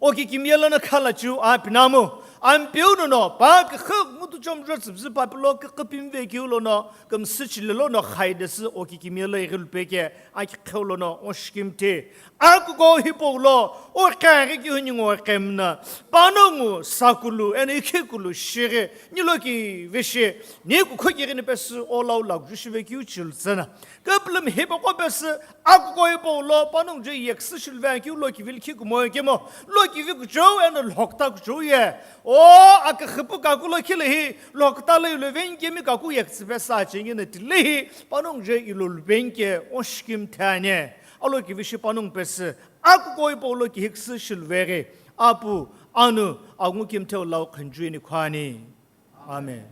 O kikimiye lono khalachiu a pinamu. Ampeu nono pa küxü ngutu chomjo tsüpzü papilo küqüpimi vekeu lono kümsüchili lono khaidesü o kikimiye lo ighilu peke akiqheu lono o shikim thi. Akukuho hipau lo, o qhaghi kihuni ngo qhemna, panongu sakulu, eno ikhikulu shighi, nilo kivishi, ni kukhu kighini pesu olau lakuju shive kiu chilu tsena. Küpülüm hipaqo pesu, akukuho hipau lo, panongu je yeksü shilve kiu lo kivili khi kumo kemo, lo kivi kuchou, eno lhokta kuchou ye. O aküxüpu kaku lo khile hi, lhokta lo ilo venkemi kaku yeksü pesa chingi na tile hi, panongu je ilo luvenke, o shikim thani. Alo kivishi panongu pesu, akukuho hipau lo kihiküsü shiluveghi, Apu, Anu, Aghungu kimthe olau khunjuni khwani. Amen.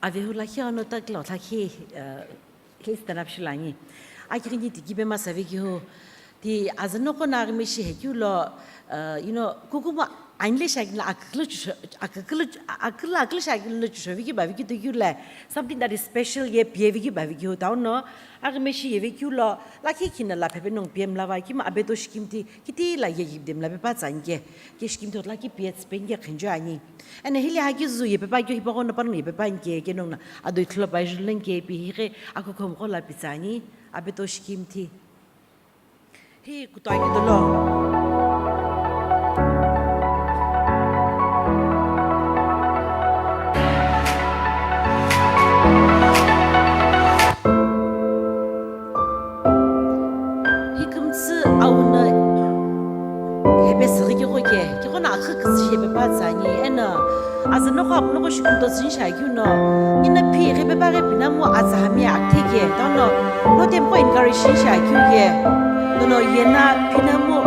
Avehu lakhi ano taklo lakhi, eh, hi stand up shilani. Akighi ni tikibe masavekihu. Ti azano kona aghi meshi hekeu lo, uh, you know, kukumo anile shakila akükülü chusho-, akükülü, akülü, akülü shakila chushoviki baviki tukeu le, something that is special ye piyeviki baviki hu tau no, aghi meshi yevekeu lo, lakhi khina la phepe nongu piyemla va, kima abeto shikim thi, kiti la ye yibdem la pepa tsanike, ke shikim thi otla ki piyetsü penike khenjo ani. Eno hili haki zu yepepa keu hipaqo no panongu yepepa nike, ke nongu na ado ithulu paiju lenike, pi highe akukuho mqo la pitsani, abeto shikim thi. Hi kutoa kidolo. Hi kümtsü auna hepe sürü kigho ke, kigho na akhu kütsü shi hepe pa tsü ani, eno azü nokho apu nokho shi kumto tsü ni shi akeu no, nina phi ghi pepa ghi pinamu azü hami akithe ke, tano, no tempo encourage shi ni shi akeu ke, nono yena pinamu,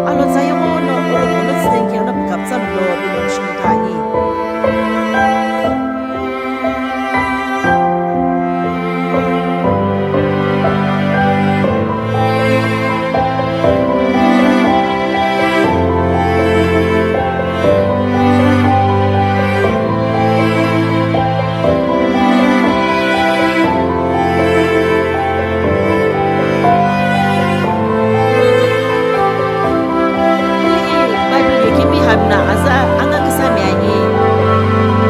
alo tsa yeghono, olo kono tsü ke, no kaptsa mlo, pinamu shi kumto ani. Bible yekemi hamna aza anga küsami ani.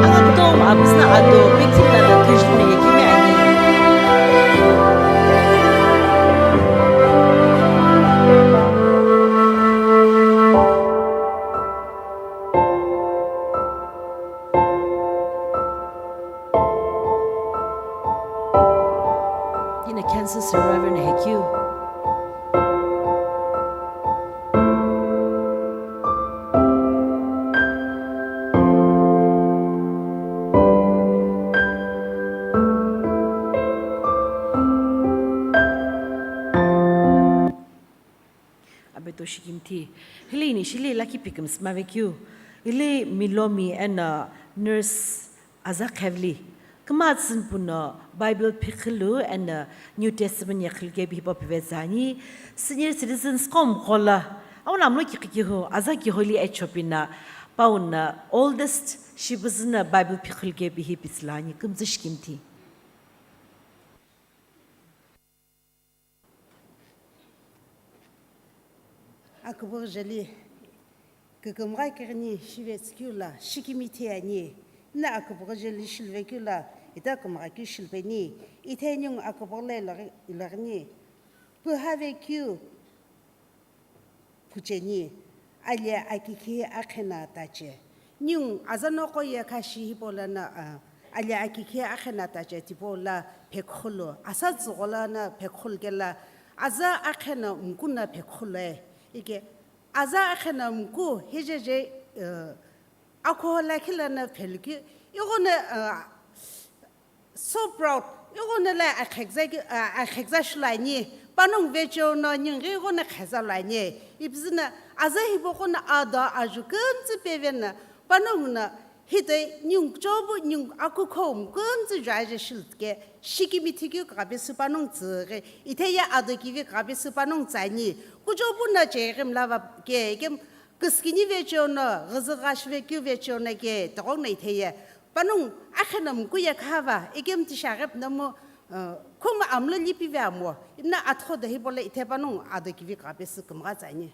Anga kutomo abusna ado victim na la kujina yekemi ani. Ina cancer survivor na hekeu. Abeto shikim thi. Hili initially lakhi pikimsü mavekeu. Hili Milomi eno nurse aza Khevli. Küma tsünpu no Bible phiqhilu eno New Testament yeqhilu kepi hipau pivetsü ani. Senior citizens qo mqo lo. Auna mlo kiqi kihu, aza kiholi echopi no, pau no oldest shipüzü no Bible phiqhilu kepi hi pitsü lo ani, kümtsü shikim thi. Akübüghü jeli kükümgha kighini shivetsü keu lo shikimi thi ani, ina akübüghü jeli shiluvekeu lo ita kümgha keu shilupeni, ithai ningu akübüghü lo iloghi-, iloghini, pühavekeu, Cheni, ali akikhi akhena tache. Ningu aza noqo ye khashi hipau lono, ah, ali akikhi akhena tache tipau lo phekhulu, asa tsügho lono phekhulu kelo, aza akhena mku no phekhulu e. Ike, aza akhena mku hijeje, eh, akhoho lakhi lono phelukeu, ighono, eh, so proud, ighono lo akhekza ki, ah, akhekza shilo ani, panongu vecheo no ningu ghi ighono kheza lo ani, ipi züno aza hipau ghono ado ajo kümtsü peveno, panongu no hite ningu kuchou pu ningu akukhou mkümtsü juaje shilo ke, shikimithi keu kughape sü panongu tsüghi, itheye ado kivi kughape sü panongu tsü ani, kuchou pu no cheghi mla va ke, ke küskini vecheo no, ghüzü gha shive keu vecheo no ke, tighenguno itheye panongu akheno mku ye khava, ikemu tishaghi pünomu, uh, khumu amlo lipive amo, imna atho do hipau lo ithe panongu ado kivi kughape sü kümgha tsü ani.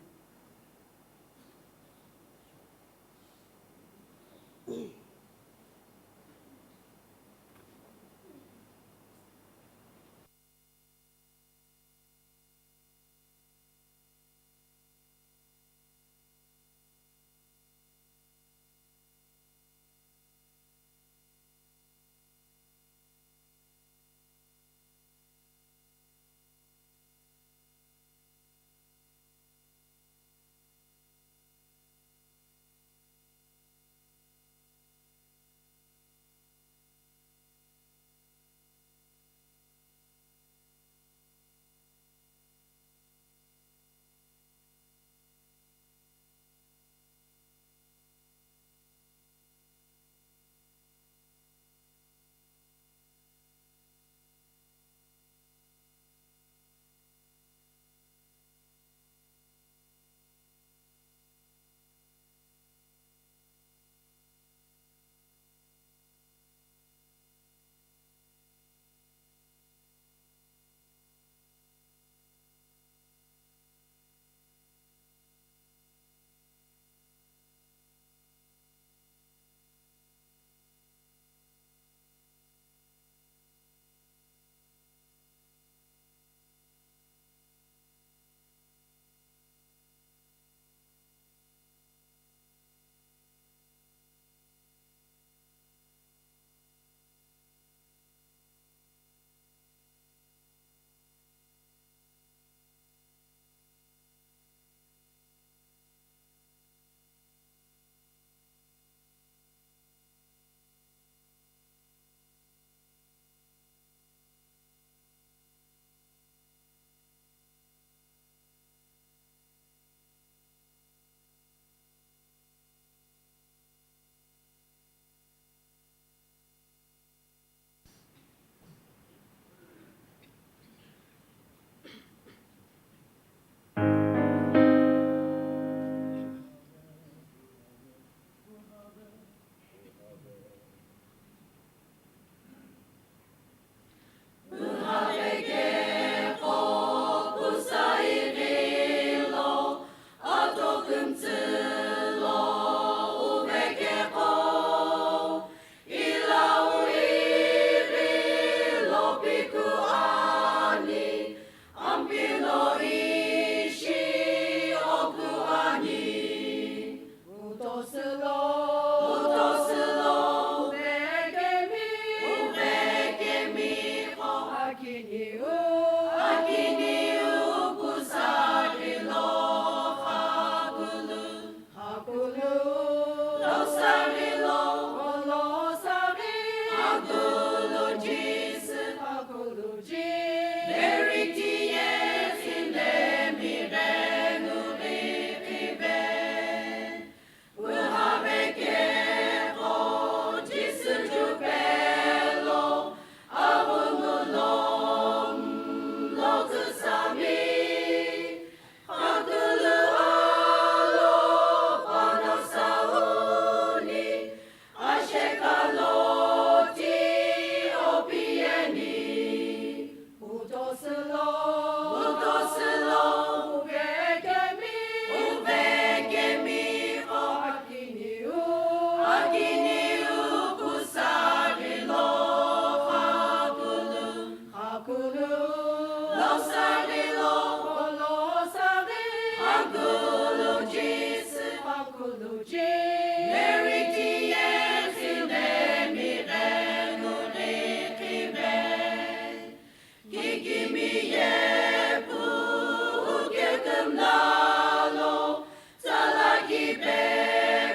Lalo, tsalakipe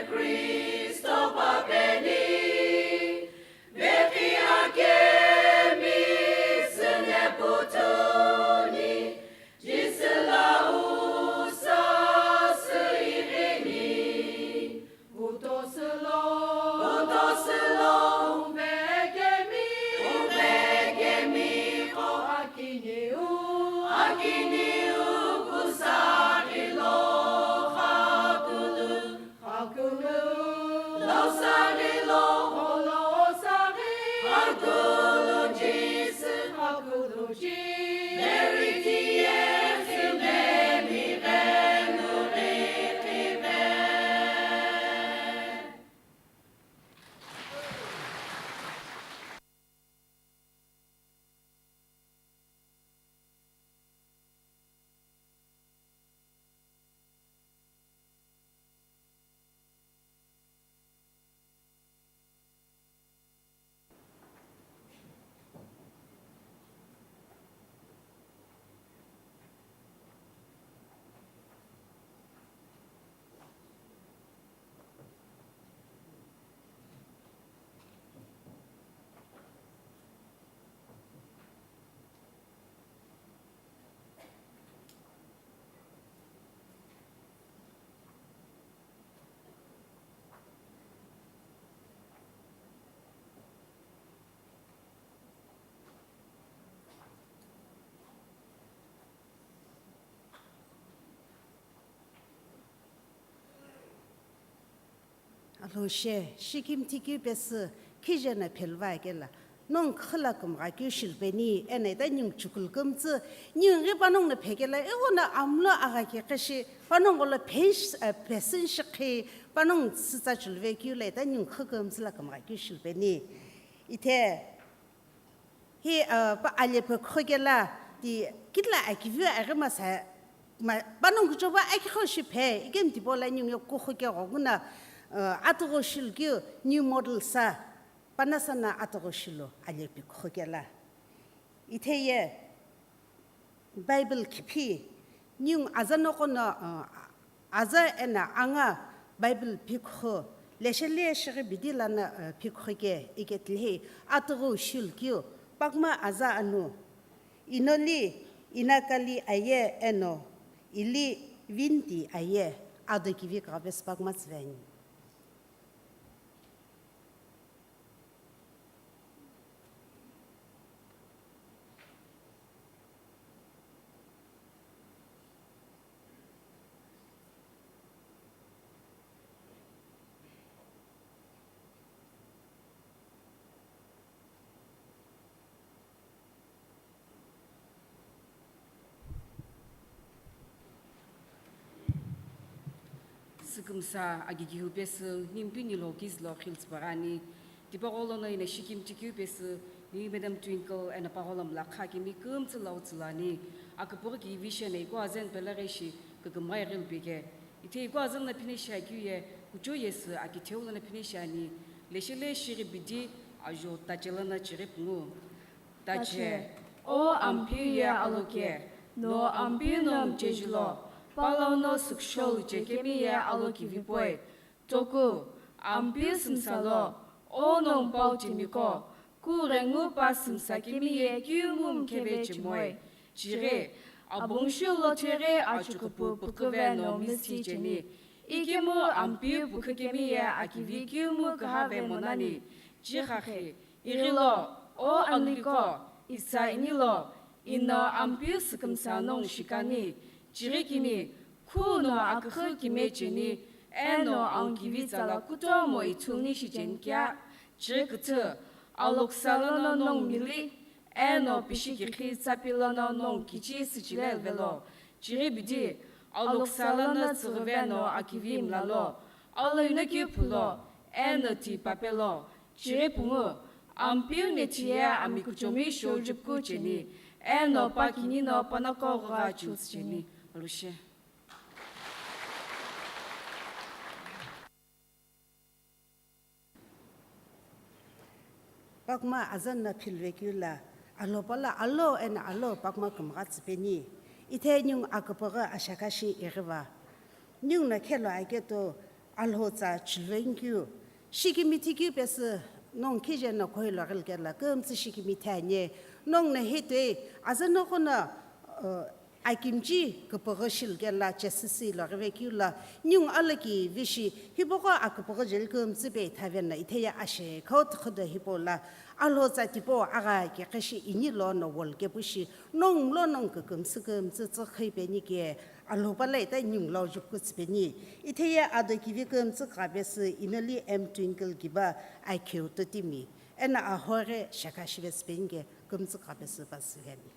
Kristo papeni, veqi akemi süne putuni, Jisü la usa sü ighini. Utosülo, utosülo, uvekemi, uvekemi qo akiniu, akiniu kusaqilo qhakulu, qhakulu, losaqilo qo losaqi, qhakulu Jisü, qhakulu Jisü, verity ye khimemi ghenu riqhipe. Alo she, shikimthi keu pesü, khijena phelva kela, nongu khüla kümgha keu shilupeni, eno ita ningu chukulu kümtsü, ningu ghi panongu no phekela, ighono amlo agha ke qeshi, panongu lo phesh-, eh, pesin shikhi, panongu tsütsa chuluve keu la ita ningu khü kümtsü la kümgha keu shilupeni. Ithe, Hi, uh, pa alepe khokela ti kitila akiviu aghi masa, ma, panongu kuchoba aki kho shiphe, ikemu tipau la ningu yo kukhoke ghoguna, uh, atugho shilu keu new model sa, panasana atugho shilu alepe khokela. Ithe ye, Bible khiphi, ningu aza noqo no, uh, aza eno anga Bible phikhu, leshe le shighi bidi lana, uh, phikhu ke, ike tilhei, atughu shilu keu, pakma aza anu, inoli, inakali aye eno, ili vinti aye, ado kivi kagabes pakma tsiveni. Sükümsa agigihu pesü nimpinilo kizilo khiltsüpaghi ani. Tipaqo lono ino shikimthi keu pesü ni Madam Twinkle eno pagho lo mlakha kemi kümtsü lau tsülani. Aküpüghü kivi sheno iko azeno pelaghi shi kükümgha ighi lupike. Ithe iko azeno phine shiakeu ye kucho yesü akitheu lono phine shiani. Leshe le shighi bidi ajo tache lono chighi pungu. Tache, o Ampeu ye aloke, no Ampeu no mchejilo, palono süksholu chekemi ye alokivipoi. Toku, Ampeu sümsalo, o no mpau timiko, ku rengu pa sümsakemi ye kiumu mkheve chimoi. Chighi, abungshu lo tighi achukupu püküve no misti cheni. Ikemu Ampeu pükhükemi ye akivi kiumu kühave monani. Chighakhi, Ighilo, o Anguliko, isa inilo, ino Ampeu sükümsa nongu shikani, chirikini, khuno aküxü kime cheni, eno angukivi tsala kutomo ithuluni shicheni kea, chiriküthü, aloksa lono nongu mili, eno pishikikhi tsapi lono nongu kichi süchile velo, chiribidi, aloksa lono tsüghüve no akivi mlalo, alo inoki phulo, eno ti papelo, Chiri pungu, Ampeu nethi ye ami kuchomi shou jupuku cheni, eno pa kini no panako ghogha chiutsü cheni. Alushe. Pakma azan na philvekeu la, alo pala alo eno alo pakma kümgha tsüpeni. Ithe ningu aküpüghü ashakashi ighiva. Ningu no khelo aketo Alhou tsa chilvenkeu, shikimi thikeu pesü nongu khije no khoilo ghilkela kümtsü shikimi thanye, nongu no hitoi azü noqo no, uh, akimchi küpüghü shilkela chesüsü ilo ghivekeu la, ningu aloki vishi hipaqo aküpüghü jeli kümtsü pe ithavenno itheya ashe khau tükhüdo hipau la, Alhou tsa tipau agha kekhe shi ini lono wall kepu shi, nongu lo nongu kükümtsü kümtsü tsükhü penike, Alhou pala ita ningu lo jupkütsü peni. Itheya ado kivi kümtsü kha pesü Inali M Twinkle kiba akheu totimi. Ena ahore shaka shivesü penike kümtsü kha pesü pasü gani.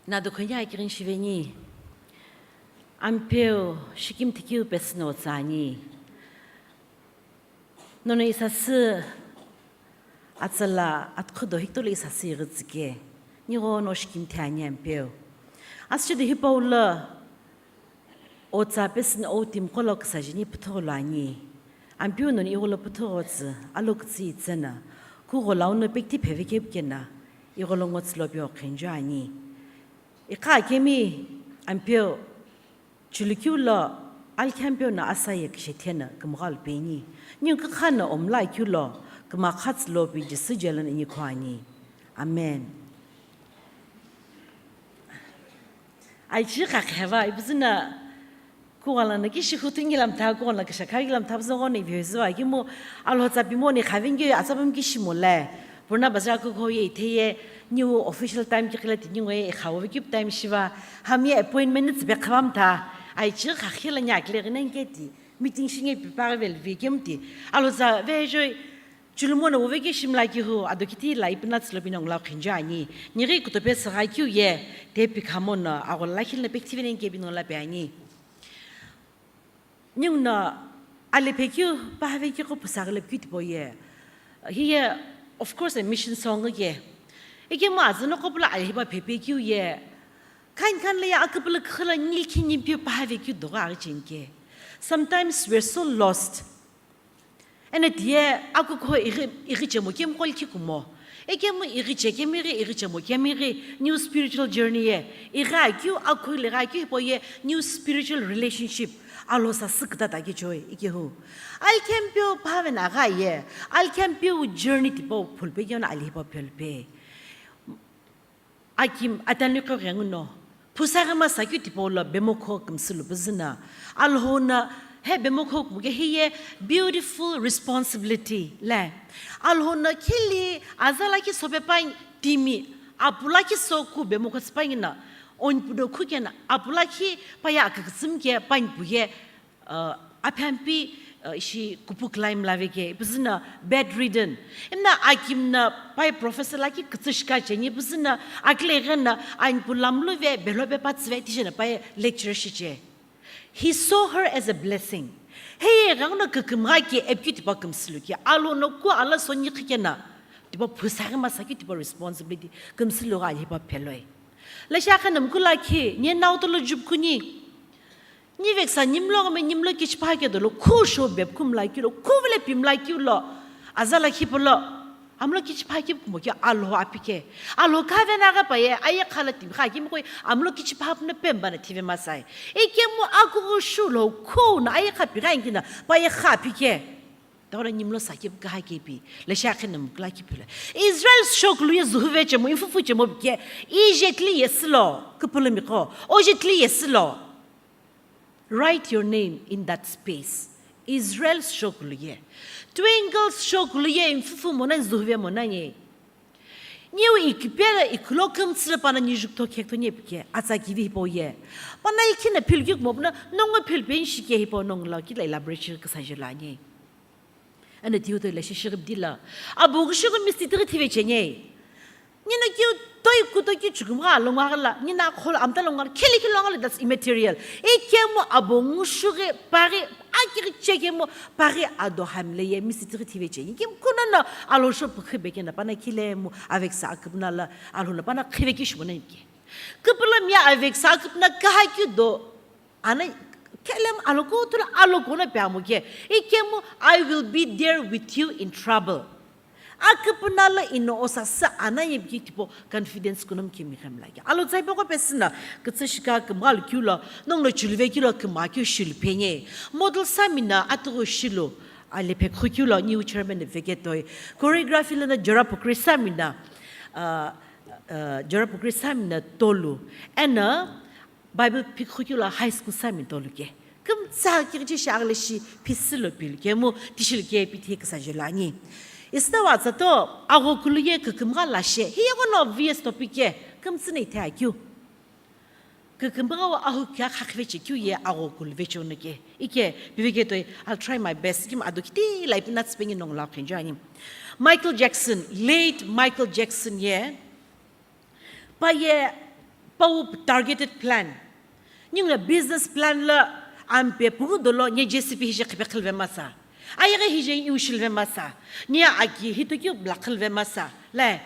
Nado khonya kirin shiveni. Ampeu shikim thikeu pesü no tsani. Nono isasü atsala atkhüdo hikutolo isasü ighitsike. Nighono shikim thiani Ampeu. Asüchedo hipau lo otsa pesü no otimi qo lo küsajini püthügholo ani. Ampeu nono igholo püthüghotsü, alokütsü itsena, kugholau no pekti phevekepikena, igholo ngotsü lo pio khenju ani. Iqa kemi Ampeu, chulukeu lo, alkhampeu no asaye kishethena kümghalu peni. Ningu kükha no omla keu lo, kümakhatsü lo pi Jisü jelo no inikho ani. Amen. Aichi khakheva, ipüzüna kughala no kishi hutu ngilamtha, kughala no kisha kha ngilamtha, püzü ghono ivizüva, kimu Alhou tsa pimoni khavengeu atsapam kishimole. Purna Bazar kukhoye itheye, new official time kiqila tini ngoye ikhawo vekip time shiva, hami appointment ni tsübe khavamtha, aichi khakhela nya kile gina ngeti, meeting shinge pipa velivi kemti, Alhou tsa vejoi, chulumo no uveke shimla kihu, ado kiti la ipina tsilo bino ngula khinja ani, nighi kutope saga kiu ye, te pikhamo no, ago la khilna pektivene nge bino la pe ani. Ningu no aliphekeu, pahavekeu qo pusaghile keu tipau ye. Hiye, of course, a mission song ke. Ikemu azü no qo pula alihipa phepekeu ye. Khan khan le ya aküpülü khila nilkhi nimpeu pahavekeu dogha aghi chenke. Sometimes we're so lost. Ena tiye akukho ighi, ighi chemo kemu qo likhi kumo. Ekemu ighi che kemighi, ighi chemo kemighi, new spiritual journey ye. Ighi akeu, akhu ileghi akeu hipau ye, new spiritual relationship. Alhou sasü kütata kechoi, ikehu. Alkhampeu phavena agha ye, alkhampeu journey tipau phulpe keu no alihipa phulpe. Akim ataniqo ghenguno, phusaghi masa keu tipau lo bemokho kümsü lu püzüna. Alhou no he bemokho kümke hiye beautiful responsibility le. Alhou no khili azala ki sope pang timi, apula ki soku bemokho sipangina, onpudo khukena, apula ki paya aküküsümke pangpuye, Uh, aphiampi, uh, ishi kupu claim laveke, ipüzüna bedridden. Imna akim na pai professor laki kütsü shika cheni, ipüzüna akile ghenna anpu lamlu ve, belo be patsü ve, tijena pai lecture shiche. He saw her as a blessing. Heye ghenguno kükümgha ki epki tipa kümsülu ki, alo no ku ala soni khikena, tipa phusaghi masa ki tipa responsibility kümsülu gha alihipa pheloi. Lasha khanam kula ki, nye nautolo jupkuni, Niveksa nimlo ngome nimlo kichipha ke dolo khu sho bep kumla kilo, khu vile pimla kilo, azala khipolo, amlo kichipha ki kumo ke alo apike. Alo kave na ga paye, aye khala tim kha kim koi, amlo kichipha puna pemba na thive masai. Ikemu aku shu lo khu na aye kha pi ga ingina, paye kha apike. Tawra nimlo sakip kaha kepi, lesha khenam kula kipula. Israel shoklu ye zuhuve chemo, infufu chemo ke, ijetli yesilo, kupulumiko, ojetli yesilo. Write your name in that space. Israel shoklu ye. Twinkle shoklu ye, infufu mona, zuhuve mona ye. Niu ikipela ikulo kümtsüle pana nijukto khekto nyepike, atsa kivi hipau ye. Pana ikhina philki kumo puna, nongo philpen shike hipau nongo la kila elaborate kisa jela nye. Ana tiu to ila shishighi bidi la. Abo gushugu misti tighi thive chenye. Nina kiu toi kuto ki chukumgha lo ngwa la. Nina khol amta lo ngwa khili khili lo ngwa, that's immaterial. Ikemu abo ngushughi pari akiri chekemu pari ado hamle ye misti tighi thive chenye. Kim kuna na alo sho pukhi beke na pana kile mu aveksa akibna la alo na pana khive ki shubona ke. Kipula mia aveksa akibna kaha ki do. Ana kelem aloko tula aloko na piamo ke. Ikemu, I will be there with you in trouble. Aküpüna lo ino osasü anaye piki tipau confidence kunomu kemi ghemlake. Alo tsaipe qo pesü no, kütsü shika kümgha lo keu lo, nongu lo chuluve keu lo kümgha keu shilu penye. Model sami no atughu shilu, ale phekhu keu lo new chairman veke toi. Choreography lono Jora Pukri sami no, uh, uh, Jora Pukri sami no tolu. Eno Bible phikhu keu lo high school sami tolu ke. Kümtsa kighichi shi aghile shi phisü lo pilu ke mu tishi lo ke pithi küsa jelo ani. Isna watsa to aghokulu ye kükümgha lashe. Hiye ghono obvious topic ke. Kümtsü no ithe akeu. Kükümgha wo ahu kea khakhive che keu ye aghokulu vecho no ke. Ike, piveke toi, I'll try my best. Kim ado kiti lai pina tspengi nongu lo khenjo ani. Michael Jackson, late Michael Jackson ye. Pa ye, pa wu targeted plan. Ningu lo business plan lo ampe pughu dolo nye J C B hije khipe khilve masa. Ayeghi hije iu shilve masa. Nye aki hito keu bla khilve masa. Le,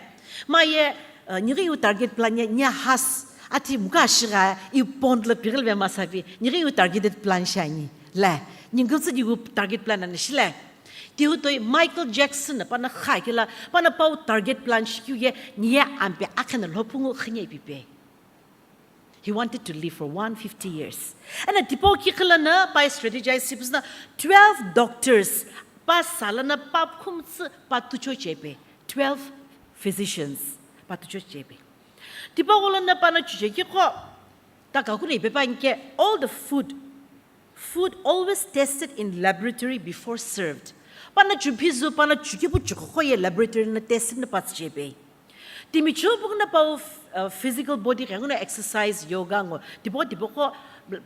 ma ye, uh, nighi iu target plan ye, nye has, ati muka shiga iu pond lo pighilve masa pi. Nighi iu targeted plan shani. Le, ningu tsü di wu target plan ani shile. Tihu toi Michael Jackson na pana kha kela, pana pau target plan shikeu ye, niye ampe akhena lhopungu khanye pipe. He wanted to live for one fifty years. Ena tipau kikhila na pa strategize sipsna twelve doctors pa sala na pa khumtsu pa tucho chepe. Twelve physicians pa tucho chepe. Tipau gola na pana chuche kikho ta kakune pepa inke all the food Food always tested in laboratory before served. Pana chuphizu, pana chukipu chukhoye laboratory na test na patse pe. Timi chupu na pau uh, physical body khe na exercise, yoga ngo, tipo tipo ko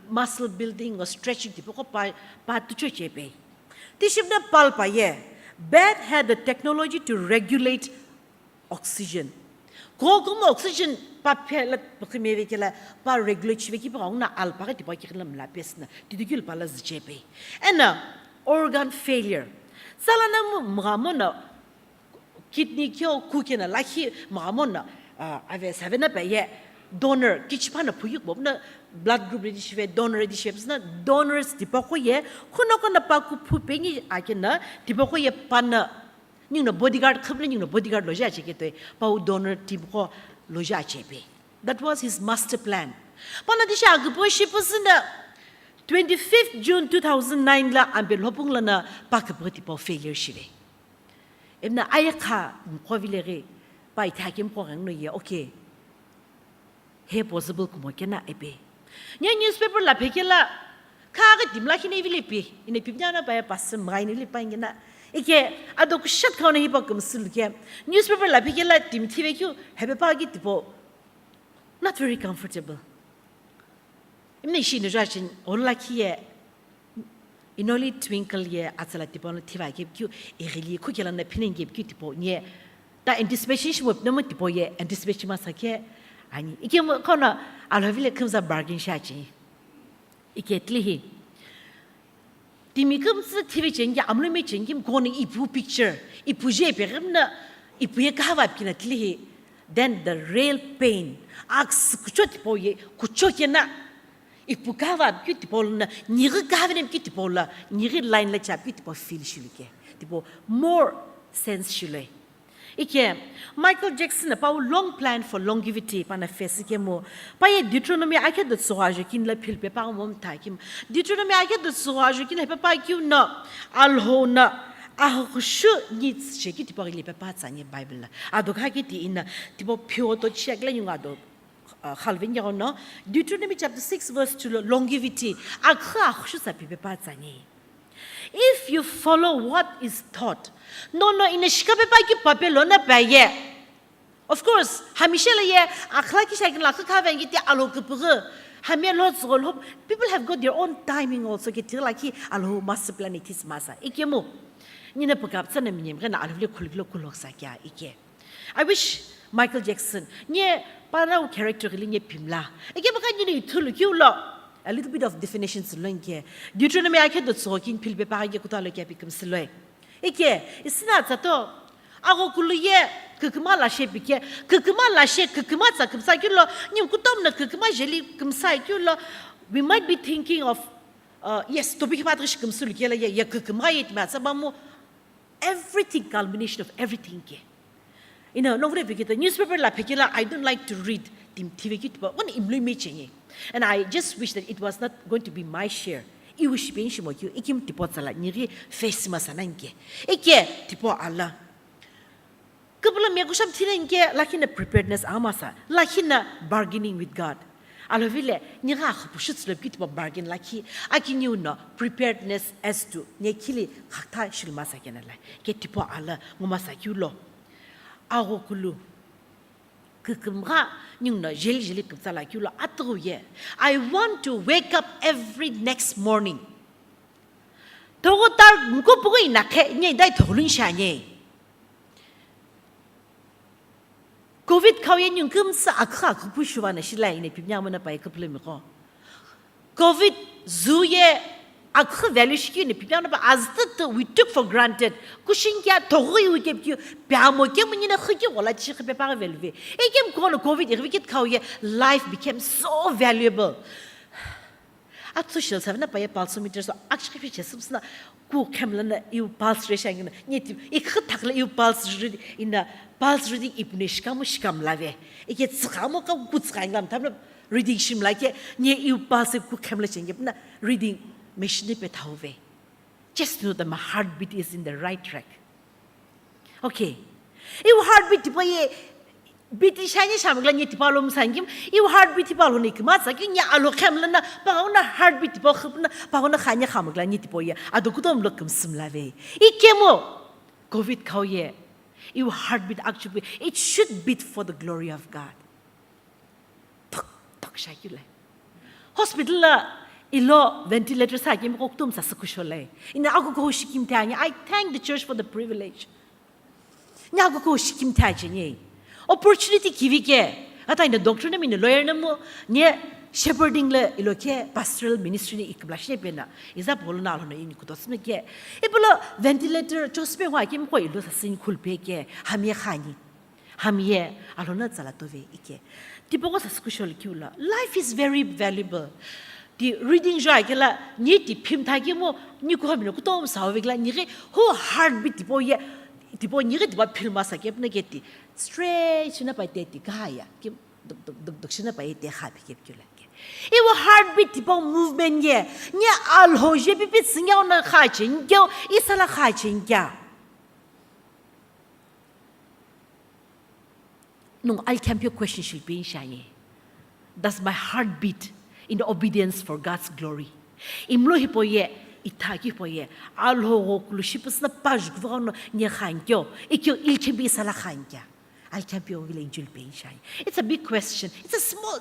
muscle building ngo stretching tipo ko pa pa tucho chepe. Tiship na palpa ye. Bed had the technology to regulate oxygen. Ko kuma oxygen pa phela pkhimeve kela pa regulate chive ki pa una alpa ka tipa ki kela mla pesna. Tidikil pala zichepe. Ena organ failure. Sala na mu mgamo na kidney kyo kukena lakhi mgamo na uh, ave savena pa ye donor kichipa na phuyu bo na blood group ready shive donor ready shive na donors tipa ko ye khuna ko na pa ku phu pengi akena tipa ko ye pa na Ningu no bodyguard khapule ningu no bodyguard loja acheke toi pau donor team ko loja achepe. That was his master plan. Pana disha agüpo shi pusina twenty-fifth June two thousand nine la ambe lhopung lana pa küpüti pau failure shive. Emna ayakha mkhovile ghi pa ithaki mkho gangno ye okay. He possible kumo kena epe. Nye newspaper la phekela kha ghi timla khine vile pi. Ine pipnya na pa ya pas mgai ni vile pa ingena. Ike ado kushat khauna hipa kumsul ke. Newspaper la phekela tim thive kyu hebe pa gi tipo. Not very comfortable. Imne ishi no jachin ola khiye. Inoli twinkle ye atsala tipo no thiva kepkyu ighili khukela na phinen kepkyu tipo nye ta anticipation shi wepnemo tipo ye anticipation masa ke ani ike mo kono alhovile khimza bargain shachi ike tlihi timi khimza thive chengi amlo me chengi kono ipu picture ipu je pe na ipu ye kahava kina tlihi then the real pain aks kucho tipo ye kucho kena Ipu kava keu tipau lo na, nighi kava nem keu tipau lo, nighi line la chap keu tipau feel shilu ke. Tipau more sense shilu. Ike, Michael Jackson na pau long plan for longevity pana face ke mo. Pa ye Deuteronomy akhe do tsugha jo kin la phil pe pa mo mtha kim. Deuteronomy akhe do tsugha jo kin pe pa kiu na, alho na, ahushu needs che keu tipau le pe pa tsanye Bible la. Ado kha ke ti ina, tipau phio to chia kle yunga do. Uh, khalvin yago no Deuteronomy chapter six verse two lo longevity akha akhushu sa pipe pa tsani. If you follow what is taught, no no ina shikape pa ki pape lo na pa ye. Of course, hamisha la ye akhla ki shakin la kha vengi ti alo kupugu. Hamia lo zgo lo people have got their own timing also ke tila ki alo master plan it is masa. Ikemu. Nina pakap tsana minyem kana alo le khuluk lo kulok sa kya ike. I wish Michael Jackson nye parau character ghili nye pimla. Eke baka nye ni thulu kiu lo. A little bit of definitions lo nke. Deuteronomy akhe do tso kin philbe pa ge kuta lo kya pikim silo. Eke isina tsato ago kulu ye küküma la she pike küküma la she küküma tsa kümsa kiu lo. Nye kutom na küküma jeli kümsa kiu lo. We might be thinking of uh, yes, topic pa trish kümsulu kela ye küküma ye tma tsa ba mo everything, culmination of everything ke. Ino, nongre vekito newspaper la phekila, I don't like to read, tim thivekito, but one imlui me chenye. And I just wish that it was not going to be my share. I wish ben shimo kyu, ikim tipo tsala, niri face masana inke. Ike, tipo ala. Kapula me kusham thina inke, lakina preparedness amasa, lakina bargaining with God. Alovile, nira khupushut slope kit bargain lakhi, akiniu no preparedness as to, ne khili khakta shilmasa kena la, ke tipo ala ngumasa kyulo. Ago kulu. Kikimgha, ningu no jeli jeli kiptsala kyulo, atru ye. I want to wake up every next morning. Togo tar nko pugo inakhe, nye dai tholun shanye. Covid khau ye nyungkümsa akha akhupu shuva na shila ine pimya mona pai kuplemi ko. Covid zu ye akha value shiki ine pimya mona pa aztete we took for granted. Kushin kya togo yu ke pyu pyamo ke munyi na khiki wala chi khipe pa value ve. Ekem kono Covid irvikit khau ye life became so valuable. At social savna paye pulsometer so akshikhi chesumsna ku khemlana iu pulse re shangina. Nyeti ikha thakla iu pulse read ina pulse reading ipne shikamu shikam lave. Ike tsikamu ka ku tsika ingam thamna reading shimla ke nye iu pulse ku khemla chengepna reading machine pe thauve. Just know that my heartbeat is in the right track. Okay. Iu heartbeat tipo ye beat shani shamgla nye tipo lo msangim. Iu heartbeat tipo lo ni kima tsaki nya alo khemlana pa una heartbeat tipo khupna pa una khanya khamgla nye tipo ye. Ado kudom lo kumsum lave. Ikemo Covid khau ye. Iu heartbeat actually it should beat for the glory of God. Tok tok shakile. Hospital la ilo ventilator sa kim koktum sa sukushole. Ina aku ko shikim tanya. I thank the church for the privilege. Nya aku ko shikim tanya ni. Opportunity kivi ke. Ata ina doctor na mini lawyer na mo nye shepherding le ilo ke pastoral ministry ni ikbla shne pena. Iza polo na lo na ini kutos me ke. Ipolo ventilator chospe wa kim ko ilo sa sin kulpe ke. Hamye khani. Hamye alona tsala tove ike. Tipoko sa skusho likiula. Life is very valuable. Ti reading jo akela ni ti phim thaki mo ni ko hamino kutom sa ovigla ni re ho heartbeat tipo ye tipo ni re tipo phil masa kep na keti. Straight shina pa te ti kaya. Kim duk duk duk duk shina pa te ha pi kep kiula ke. Iwa heartbeat tipo movement ye. Ni alho je pipi tsingyo na kha chen kyo isala kha chen kya. Nung alkhampio question shilpin shani. Does my heart beat in obedience for God's glory? Imlo hipoye, ithaki hipoye, alhogo kulushipusna pajukvano nye khankyo, ikyo ilkhampi isala khankya. Alkhampio vile injul pin shani. It's a big question. It's a small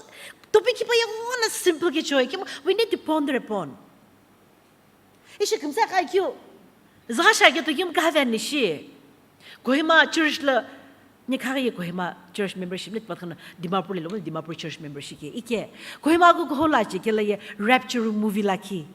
topic hipoye one simple ke choy. We need to ponder upon. Ishi kimsa ka kyu. Zaka shake to kim ka haven ni shi. Kohima church la ni ka ye Kohima church membership ni pat kana Dimapur le lo Dimapur church membership ke ike. Kohima ko ko la che ke la ye rapture movie la ki.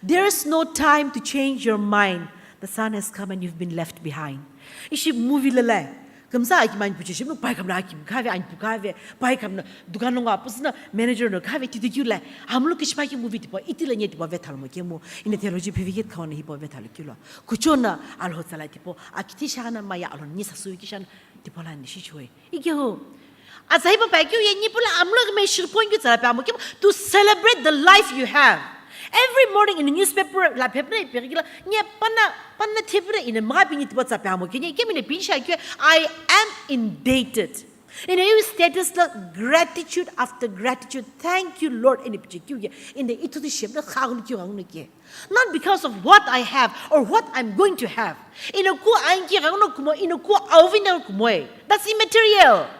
There is no time to change your mind. The son has come and you've been left behind. Ishi movie la la. Kamsa aki mani puche shimno pai kamna aki kave ani pu kave pai kamna dukan ngo apusna manager no kave titi kyu la amlo kishpa ki movie tipo itila nye tipo vethal mo kemo ina theology phivigit khauna hipo vethal kilo kuchona alho tsala tipo akiti shana maya alho ni sasu ki shana tipo la ni shi choi ike ho atsai pa pai kyu ye ni pula amlo me shirpon kyu tsala pa mo kemo to celebrate the life you have. Every morning in the newspaper la paper pe kila nye pana pana thipre in mga pini tipo tsa pamo kini kemi ne pinsha kyo I am indebted. In a status la gratitude after gratitude. Thank you Lord in pichi kyu ye in the itu the shame na khang kyu ang ke. Not because of what I have or what I'm going to have. In a ku ang ki ang no kumo in a ku auvin ang kumo. That's immaterial.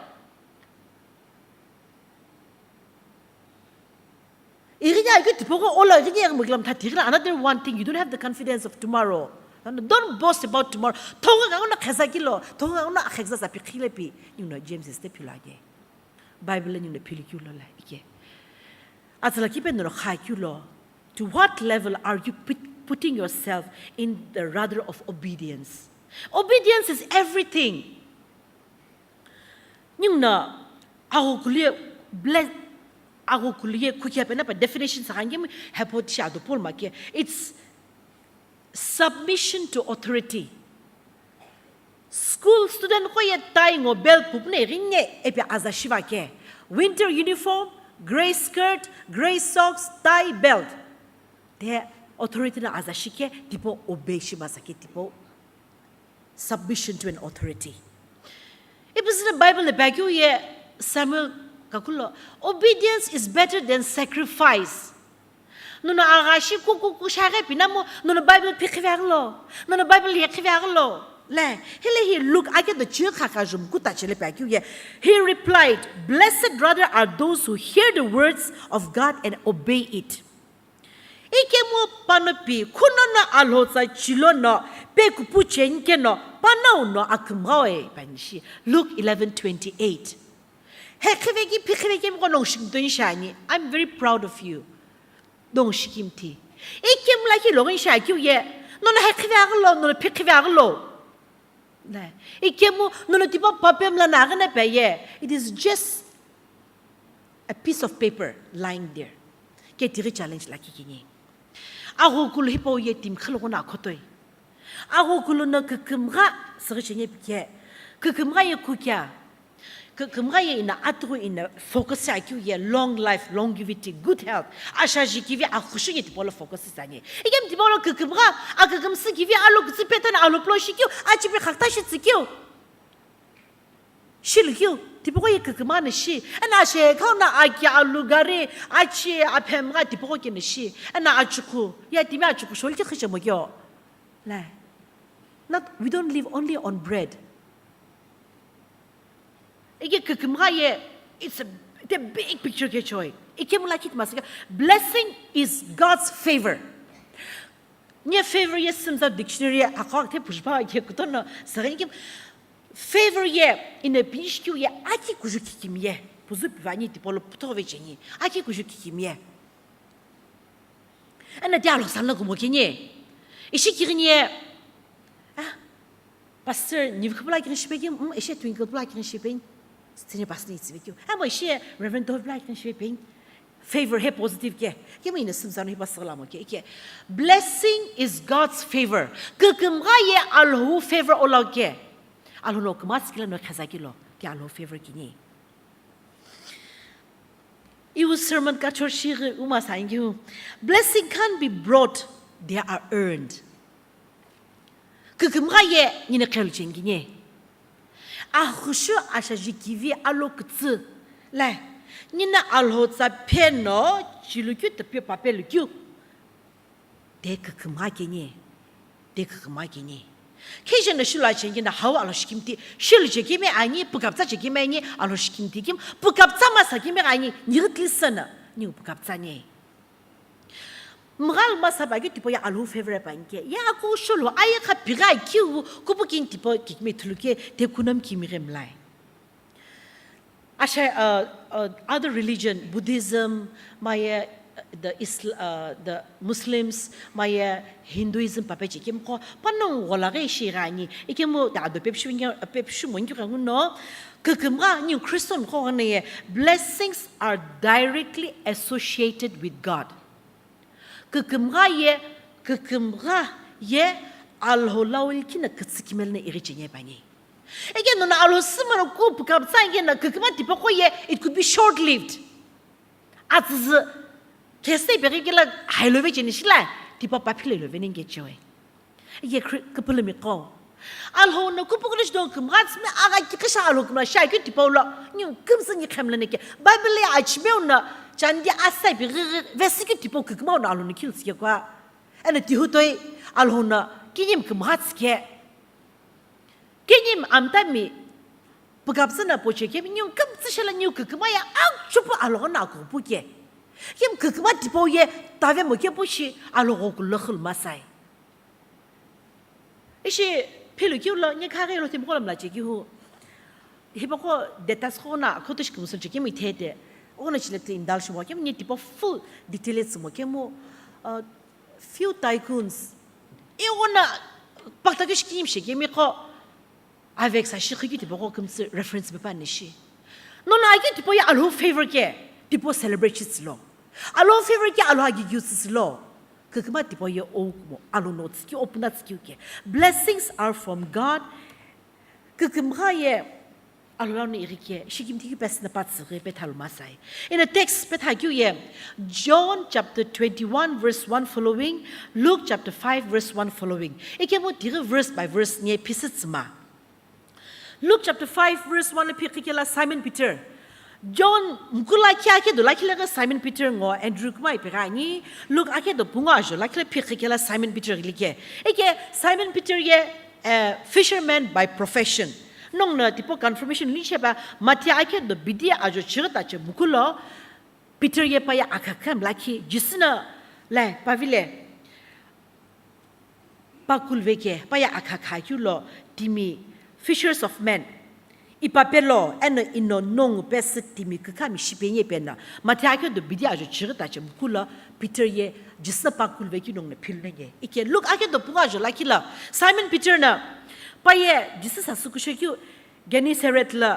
Iginya ike tipoko ola iginya yang muglam tha tigla another one thing you don't have the confidence of tomorrow. And don't boast about tomorrow. Thonga nga una kheza kilo, thonga nga una kheza sa pikhile pi. You know James is the pilage. Bible ni una pili kilo la ike. Atsala kipe no kha kilo. To what level are you put, putting yourself in the rudder of obedience? Obedience is everything. Ningna ago kulie ble ago kulie kukia pena pa definition sa kange hepo tisha do pol make it's submission to authority. School student qo ye tie ngo belt pupu no ighi ne ipi aza shiva ke. Winter uniform, grey skirt, grey socks, tie, belt. Te authority no aza shi ke tipau obey shi masa ke tipau. Submission to an authority. Ipi züna Bible lo pi akeu ye Samuel kakulo, obedience is better than sacrifice. Nono agha shi kuku kushaghi pinamu, nono Bible phikhivi aghilo, nono Bible yekhivi aghilo. Le, hile hi Luke ake do chi khakha jum kuta chile pi akeu ye. He replied, "Blessed rather are those who hear the words of God and obey it." Ikemu panopi khunono alhotsa chilono pekupu chenkeno panau no akümghao e panishi. Luke eleven twenty-eight. He khiveki phi khiveki mko nong shikimto inshani. I'm very proud of you. Nong shikimti. Ikemu lakhi lo insha keu ye. Nono he khivi aghilo, nono phi khivi aghilo. Ikemu nono tipau pape mla na aghina pe ye. It is just a piece of paper lying there. Ke tighi challenge lakhi kini. Aghokulu hipau ye timi khaloqo na khotoi. Aghokulu no kükümgha sighi chenge pike. Kükümgha ye kukya. Kükümgha ye ina atughu ina focus shi akeu ye long life, longevity, good health. Ashaji kivi akhushu ye tipolo focus shi sani. Ikemu tipolo kükümgha, akükümsü kivi alo kütsü petana alo plo shikeu, achipi khakta shi tsikeu. Shi lukeu, tipaqo ye kükümgha na shi. Ena ashe khau na aki alu gari, achi aphemgha tipaqo ke na shi. Ena achukhu, ya timi achukhu shol ki khishe mo kyo. Lai. Not, we don't live only on bread. Ike kükümgha ye, it's a, the big picture ke choi. Ikemu lakhi tmasika, blessing is God's favor. Nye favor ye Simza dictionary ye akha the pushpa ke kutono sagi kim favor ye in a pinch keu ye aki kuju kikim ye. Puzu pivani tipolo puto ve cheni. Aki kuju kikim ye. Ana dia lo sanla kumo kenye. Ishi kirinye. Ah, Pastor, niv khapula kirin shipe kim? Mm, ishi twinkle pula kirin shipe. Senior pastor ni tsive keu. Ah, mo ishi Reverend Dov pula kirin shipe. Favor he positive ke. Kemu ina Simza no hi pastor la mo ke. Ke. Blessing is God's favor. Kükümgha ye Alhou favor ola ke. Alhou no kümgha sikila no kheza kilo. Ke Alhou favor kini. Iwu sermon kachor shighi uma sangiu. Blessing can't be brought, they are earned. Kükümgha ye nina khelu chengine. Akhushu ashaji kivi alo kütsü. Lai, nina Alhou tsa pheno chilukyu tapio papelukyu. Te kükümgha keni, te kükümgha keni. Khejeno shilo acheni na hau Alhou shikimti, shilo chekeme ani, pükaptsa chekeme ani, Alhou shikimti kim, pükaptsa masa keme ani, nigitli sana, ni pükaptsa ni. Mghal masa ba ke tipo ya Alhou favor pa ke, ya aku sholo, aye kha piga kiu, kupu kin tipo kikme thulu ke, te kunam kimi gemlai. Asha, uh, uh, other religion, Buddhism, maye, uh, the Isl-, uh, the Muslims, maye, Hinduism, pape chikimko, panong golage shirani, ikemu ta ado pepshu, pepshu mongi kanguno, kükümgha ni Christian ko ne, blessings are directly associated with God. Kükümgha ye, kükümgha ye, Alhou laul kina kütsü kimel ne iri chenye bani. Ege no na Alhou sima no ku pükaptsa ege na kükümgha tipaqo ye, it could be short-lived. Atsüzü, kese peghi kila hailove cheni shila, tipa papilove nenge chewe. Ege kri-, küpülümi qo. Alhou no kupukulish do kümgha tsümi agha kikisha Alhou kümla shakyu tipau lo, nyu kümsü ni khemla neke. Bible ya achimeu no, chandi asai peghi, vesi kyu tipau kükümgha no Alhou no kiu tsike kwa. Ena tihutoi Alhou no kinyim kümgha tsike. Kinyim amtami pükapsü na poche kemi nyu kümtsü shela nyu kükümgha ya achupu Alhou na kupu ke. Kim kükümgha tipau ye tave mo ke pushi Alhou kulo khul masai. Ishi phelu kiu lo nye khaghi lo timi qo lo mla che kiu. Hipaqo details qo na khotush kümsü che kemi thete. Ono chile te indulge mo kemi nye tipau full detail tsü mo kemu, uh, few tycoons. Iona pakta ke shikim shekemi qo. Avek sa shikhi kyu tipaqo kümtsü reference pepa nishi. Nono akyu tipau ye Alhou favor ke, tipau celebrate shi tsülo. Alhou favor ke, Alhou agi kyu tsülo. Kükümgha tipau ye ou kumo, Alhou no tsükyu, opuna tsükyu ke. Blessings are from God, Kükümgha ye alhou lono ighike, shikimthi keu pesüna patsüghi pethalu masai. In a text pethakeu ye, John chapter twenty-one verse one following, Luke chapter five verse one following. Ikemu tighi verse by verse nye phisütsüma. Luke chapter five verse one lo phikhi kela Simon Peter. John mkula khi akhe do lakhi lege Simon Peter ngo Andrew kuma ipeghi ani. Luke akhe do pungu ajo lakhi le phikhi kela Simon Peter ghilike. Ike Simon Peter ye, eh, fisherman by profession. Nongna tipo confirmation lincheba Matthew akhe do bidi ajo chighi tache mukulo Peter ye pa ye akha khem lakhi Jisü na le pavile. Pakulveke, pa ye akha khakeu lo timi fishers of men. Ipapelo, eno ino nongu pesü timi kükhami shipenye pena. Matthew akhe do bidi ajo chighi tache mukulo Peter ye Jisü na pakulvekeu nongna philunenge. Ike Luke akhe do pungu ajo lakhi lo Simon Peter na pa ye Jisü sasü kushokeu Gennesaret lo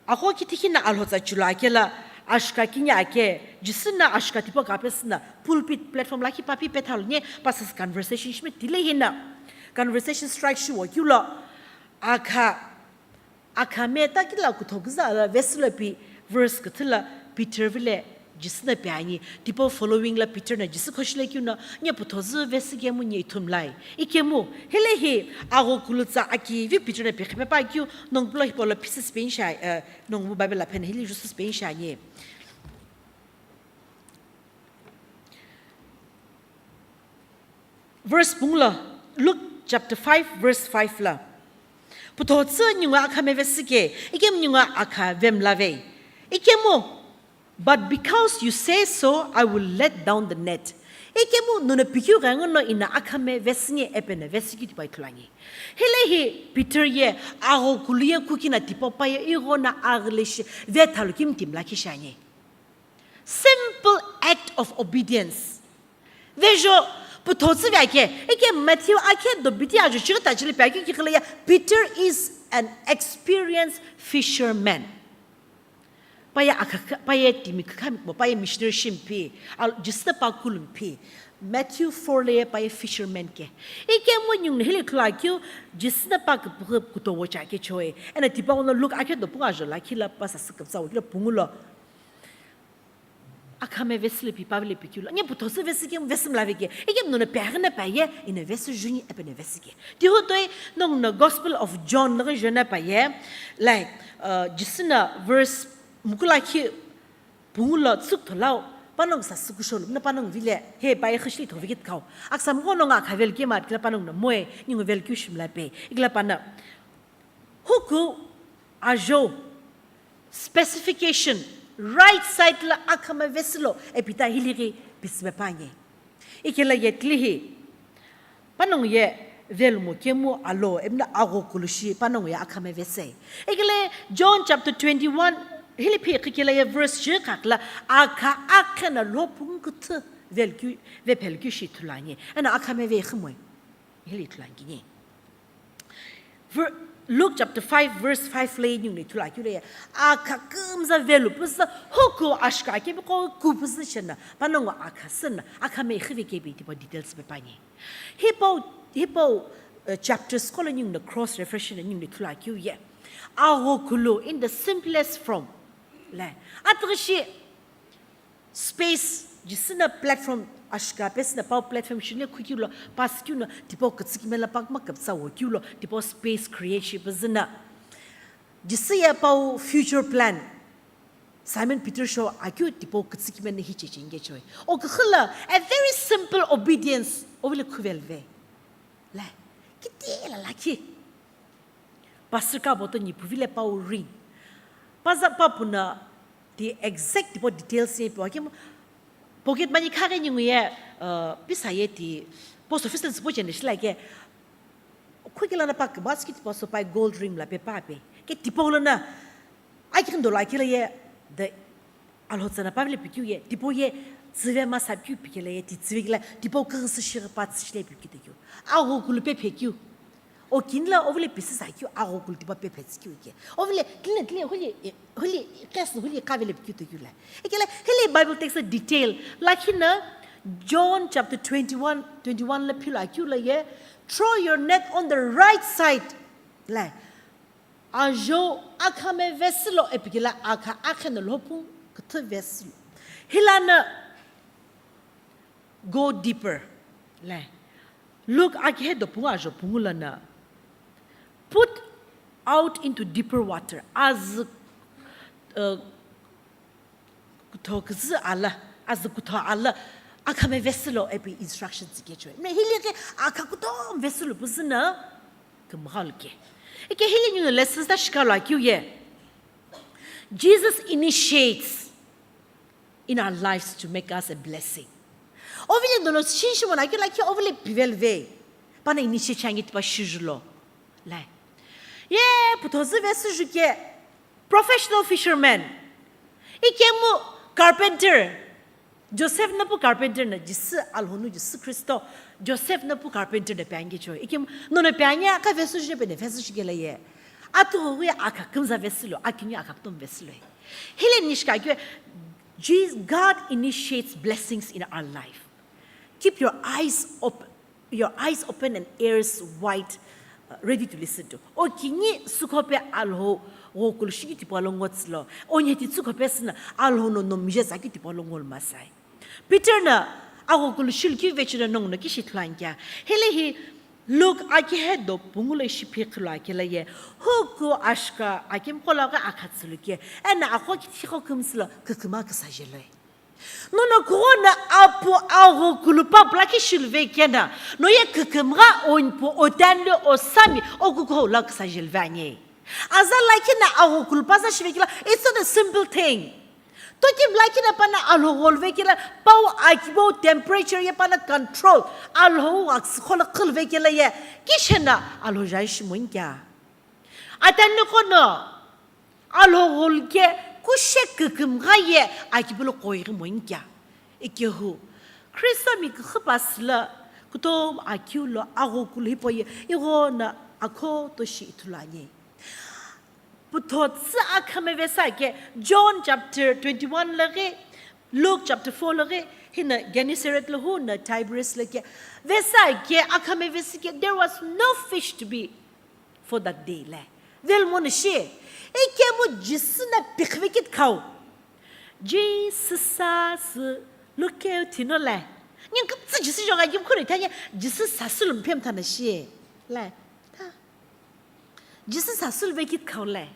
Aqo kithi hina alhotsa chulu akela ashka kinya ake, Jisü na ashka tipau kapesü na pulpit platform lakhi papi pethalu nye pasü conversation shime tile hina conversation strike shiwo keu lo akha, akha me takila kutho küzü ala vesü lo pi verse küthü lo Peter vile Jisü na pe ani, tipau following la Peter na Jisü khoshile keu no, nye puthozü vesü kemu nye ithumlai. Ikemu, hilehi agho kulutsa aki vi Peter na pe khipe pa keu, nongpulo hipau lo pieces pe insha, eh, nongpu Bible la phena hili jusus pe insha ani. Verse punglo, Luke chapter five, verse five la. Puthotsu ningu akha mevesike, ikem ningu akha vemlave. Ikemu, but because you say so, I will let down the net. Ikemu nuna pikyu gangu no ina akha mevesinge epene vesiki tipai thulangi. Hilehi Peter ye agho kuluye kukina tipo paye igho na aghile shi vethalu kim timla kishani. Simple act of obedience. Vejo puthotsu ve ake, ike Matthew ake do biti ajo chighi ta chili pe ake kikhile ya, Peter is an experienced fisherman. Paye akha, paye timi khami mo, paye missionary shimpi, al Jisü na pa kulumpi. Matthew four le paye fisherman ke. Ike mo nyung hili khla kyu Jisü na pa kutowo cha ke choe. Ena tipa ono Luke ake do punga jo la kila pa sa sikap sa wo kila pungulo. Akhame vesile pi pavile pi kilo. Nye puthotsu vesi ke vesi mla veke. Ike mnono pegna paye ina vesi juni epene vesi ke. Tiho toi nong na Gospel of John na jona paye. Like, uh, Jisü na verse mukula ki pungulo tsuk tholau. Panong sa sukusholu na panong vile. He paye khishli tho vikit kau. Aksam go nong akha vel ke mat kila panong na moe. Ningo vel kyu shimla pe. Ikla pana. Huku ajo specification right side la akhama vesilo epita hiliri pisme panye. Ikela yetlihi panong ye velmo kemu alo emna ago kulushi panong ye akhama vese. Ikele John chapter twenty-one hili phi ikela ye verse je kakla akha akhena lopung kuthu velkyu vepelkyu shi thulanye. Ana akhama ve khimoi. Hili ithulu ani. Ver-, Luke chapter five verse five le ningu ithulu akeu le, akha kümza velu püsa huku ashka kemi ko ku püsa shena, panongo akha sena, akha me khive kebi tipo details pe pani. Hipau, hipau, uh, chapters ko le ningu cross reference ningu ithulu akeu ye. Aho kulu in the simplest form. Le, atrishi Space, Jisü na platform ashka pesü na pau platform shine khukiu lo, pass kiu no, tipo kütsükime la pakma küpsa wo kiu lo, tipo space create shi püzü na. Jisü ya pau future plan. Simon Peter show akeu tipo kütsükime na hi cheche nge choi. O kükhü la, a very simple obedience, o vile khuvel ve. Le, kiti la lakhi. Pastor ka boto ni puvile pau ring. Paza papuna the exact tipo details ye po ke pocket money khare ni nguye, uh, pisa ye ti post office le support chene shila ke. Khukila na pak basket pa so pai gold ring la pe pa pe. Ke tipo lo na. Ai kin do la ke le ye the Alhotsa na pavile pikeu ye, tipau ye, tsüve masa piu pikele ye, ti tsüve kila, tipau kürüsü shighi pa tsüshile pikeu tekeu. Agho kulu pe phekeu. O kinla, o vile pisi sa keu, agho kulu tipau pe phetsü keu ke. O vile, tile, tile, huli, huli, kes, huli, kavile pikeu tekeu la. Ekele, hili Bible text detail. Lakhi na, John chapter twenty-one, twenty-one la philo akeu la ye, throw your net on the right side. La, Ajo akhame vesülo ipikila akha akheno lhopung küthü vesülo. Hilana go deeper. Le. Luke akhe dopungu ajo pungu lana. Put out into deeper water. Azü, uh, kutho küzü ala, azü kutho ala, akhame vesülo ipi instructions ke choi. Me hili ke akha kutomo vesülo püzü na kümghal ke. Ike hili nyu lessons ta shikalo akeu ye. Jesus initiates in our lives to make us a blessing. Ovile dono shinshi mona kila ki ovile pivel ve. Pana initiate changi tipa shijulo. Lai. Ye, puthozi vesüju ke professional fisherman. Ikemu carpenter. Joseph na pu carpenter na Jisü Alhonu Jisü Kristo. Joseph na pu carpenter na piangi choi. Ikemu nono piangi aka vesüju pe ne vesüju ke la ye. Atu wi aka kümza vesülo, akinyi aka kutomo vesülo. Hile nishka ke, Jesus, God initiates blessings in our life. Keep your eyes open, your eyes open and ears wide, uh, ready to listen to. O kinyi sukhope Alhou ghokulu shiki tipalo ngotslo. O nyeti sukhope sina Alhou no nomije zaki tipalo ngol masai. Peter na aghokulu shilu ki vechino nongu no kishi thulangkya. Hile hi Luke akihe do pungulo ishi phikilo akela ye. Huku ashka akimkolo ka akhatsulu ke. Ena akho kithi kho kümsilo küküma küsajeloi. Nono kughona apu aghokulu papula ki shilve kena, noye kükümgha onpu otanle osami okukho ula küsajelve anye. Aza lakina aghokulu paza shivekila, it's not a simple thing. Tokim lakina pana Alhou ghol vekila, pau akibo temperature ye pana control, Alhou aksukhola khil vekila ye, kishena Alhou jai shimonkya. Atanle kono, Alhou ghol ke kushe kükümgha ye akibulu koighi monkya. Ikehu, Kristo mi küxü pasüla kutomo akiulo aghokulu hipau ye ighona akho toshi ithulu ani. Puthotsü akhame vesa ke John chapter twenty-one laghi, Luke chapter four laghi, hina Gennesaret lo hu na Tiberias lo ke. Vesa ke akhame vesi ke, there was no fish to be for that day le. Velmo na shi, ikemu Jisü na pikhve kit khau. Jisü sa sü lukeu thino le. Nyin kümtsü Jisü jonga yim khuri thanye Jisü sa sü lumphem thana shi. Le. Ta. Jisü sa sü lve kit khau le.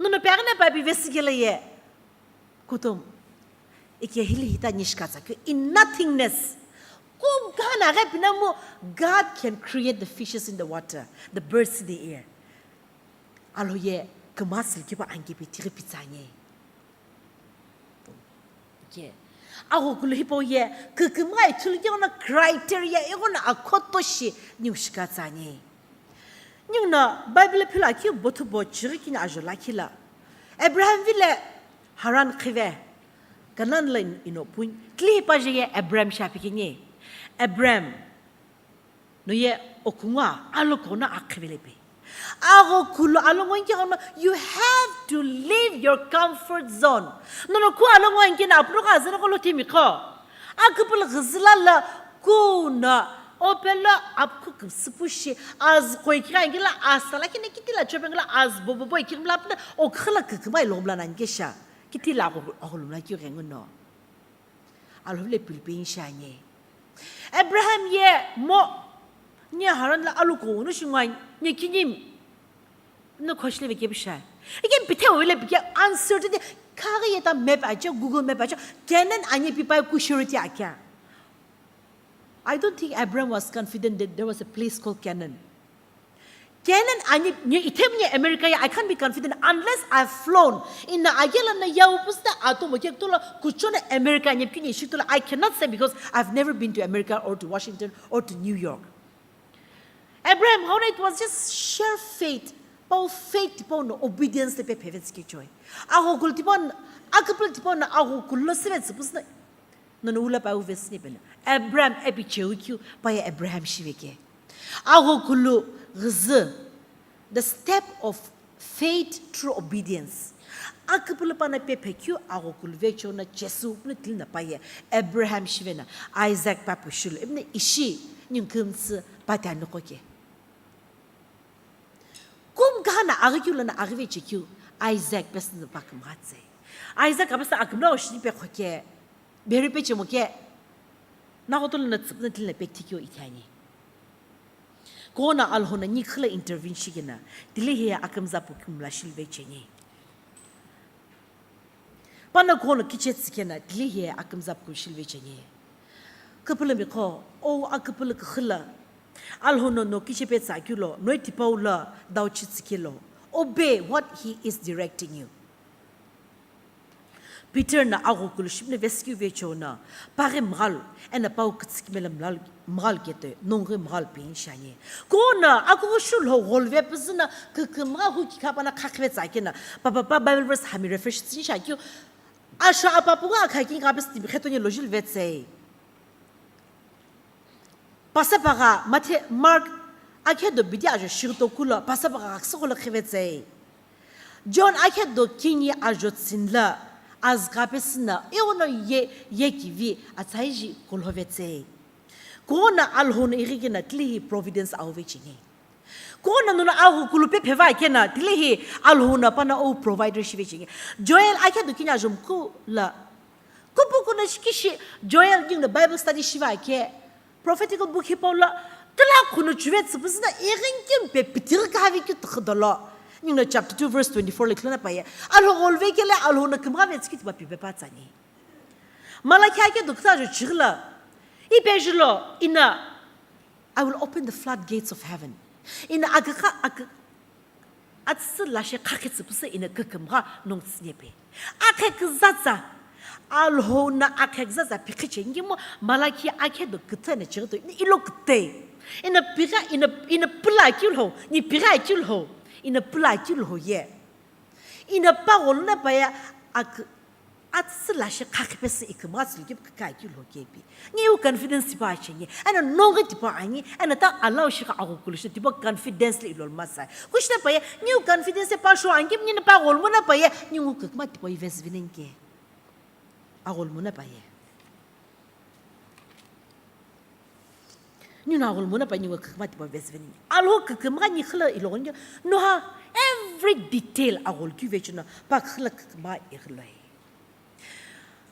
Nono pegna papi vesi ke le ye. Kutum. Ike hili hita nishka tsakyo in nothingness. Kum kana ghe pinamu, God can create the fishes in the water, the birds in the air. Alhou ye küma sülkipa angipi tighi pitsanye. Ike. Aghokulu hipau ye kükümgha ithulu ke ona criteria ighono akho toshi niu shika tsanye. Ninguno Bible philo akeu bothu bo chighi kini ajo lakhi la. Abraham vile Haran khive. Kanan la in-, ino pun. Tli paje ye Abraham shapi kini. Abraham. No ye okungwa aloko no akhivele pe. Aghokulu alongo inke ono, you have to leave your comfort zone. Nono ku alongo inke na apro ka zeno ko lo timi ko. Akupul ghizila la ku na opelo apku küpsüpushi az koi kira ingila asala kine kitila chopengila az bobo boy kimla pna okhala kükümai lomla na inke sha. Kitila aghokulu na kyo genguno. Alhou le pilipin shanye. Abraham ye mo nye Haran la aloko no shingwa nye kinyim. No khosh le beke bishai. Again, pithe o le beke uncertainty. Kage ye ta map acha, Google map acha. Canaan anye pipai ku surety akya. I don't think Abraham was confident that there was a place called Canaan. Canaan ani, nye ithem nye America ya, I can't be confident unless I've flown. Ina agela na yau pusta atomo kek tola kuchona America nye kini shitola. I cannot say because I've never been to America or to Washington or to New York. Abraham, how it was just sheer faith. Pau faith, pau no obedience te pe phevet ski joy. Aghokulu tipau, akupul tipau na aghokulu lo sivet sipusna. Nono ula pa uve sini pena. Abraham epi cheu kiu pa ye Abraham shiveke. Aghokulu ghizü, the step of faith through obedience. Akupulu pana pepe kiu aghokulu vechona Jesu puna tilina pa ye Abraham shivena Isaac papu shulu. Ibne ishi nyungkümsü pati anoko ke. Kum Ana aghikeu lono aghive chekeu, Isaac pesü no pa kümgha tsei. Isaac apesü akümla oshini pe khoke, beri pe chemo ke, naghoto lono tsüpüno tilina pe thikeu ithiani. Kona Alhona ni khila intervene shikena, tilehi akümza pu kümla shilve cheni. Pana kono kiche tsikena, tilehi akümza pu kümla shilve cheni. Küpülümi kho, o aküpülü kükhüla, Alhono no kiche pe tsakilo, noi tipau la dauchi tsikilo. Obey what he is directing you. Peter na aghokulu shipüno veskeu vecheo na, paghi mghalu, ena pau kütsükimela mlalu, mghalu ketoi, nonghi mghalu peni shani. Kona, akughu shulho gholve püzü na, kükümgha hu kikha pana khakhive tsakena, papa pa Bible verse hami refresh tsini shakeu, asho apapu gha akha kini kapesi tibi khetoni lojil vetsei. Pasapagha Mathe, Mark, akhedo bidi ajo shighuto kulo, pasapagha ghaküsügholo khivetsei. John akhedo kini ajo tsünla, azgha pesü na, eono ye, ye kivi, atsaiji kulhovetsei. Kona Alhono ighikena tilehi providence auvecheni. Kona nono aghokulu pe pheva kena, tilehi Alhona pana o provider shivecheni. Joel akhedo kini ajo mkula, Kupu kuno shikishi Joel ninguno Bible study shiva ke, prophetical book hipau lo, tila kuno chuve tsüpüzü na ighingkimpe pitiri kahavi keu tükhüdolo. Ninguno chapter two verse twenty-four lo ithulu na paye. Alho gholve kele, Alhona kümgha vetsü keu tipa pipe pa tsani. Malachi akhedo kütsa jo chighi lo, ipe jilo, ina, I will open the floodgates of heaven. Ina akükha, akü-, Atsü lashe khakhe tsüpüsü ina kükümgha nongu tsünepe. Akhe küzatsa, Alhona akhe küzatsa pikhiche ngimo Malachi akhedo kütsa na chighi to, ina ilo kütei. Ina pigha, ina, ina püla keu lho, ni pigha keu lho, ina püla keu lho ye. Ina pagholo na paye ak-, Atsü lashe khakhe pesü ikümgha tsülukeu kükha keu lho kepi. Ngiu confidence tipau acheni. Ena nonghi tipau ani. Ena ta allow shigha aghokulu shi tipau confidence le ilol masai. Kushina paye, ngiu confidence pa sho angi, nina pa gholmo na paye, ningu kükma tipau ivesi vinenke. Agholmo na paye. Nina aghulumuna pa ningu kükümgha tipau vesi veni. Alhou kükümgha ni khüla ilogo ningu, noha every detail aghulu keu vechino pa khüla kükümgha ighiloi.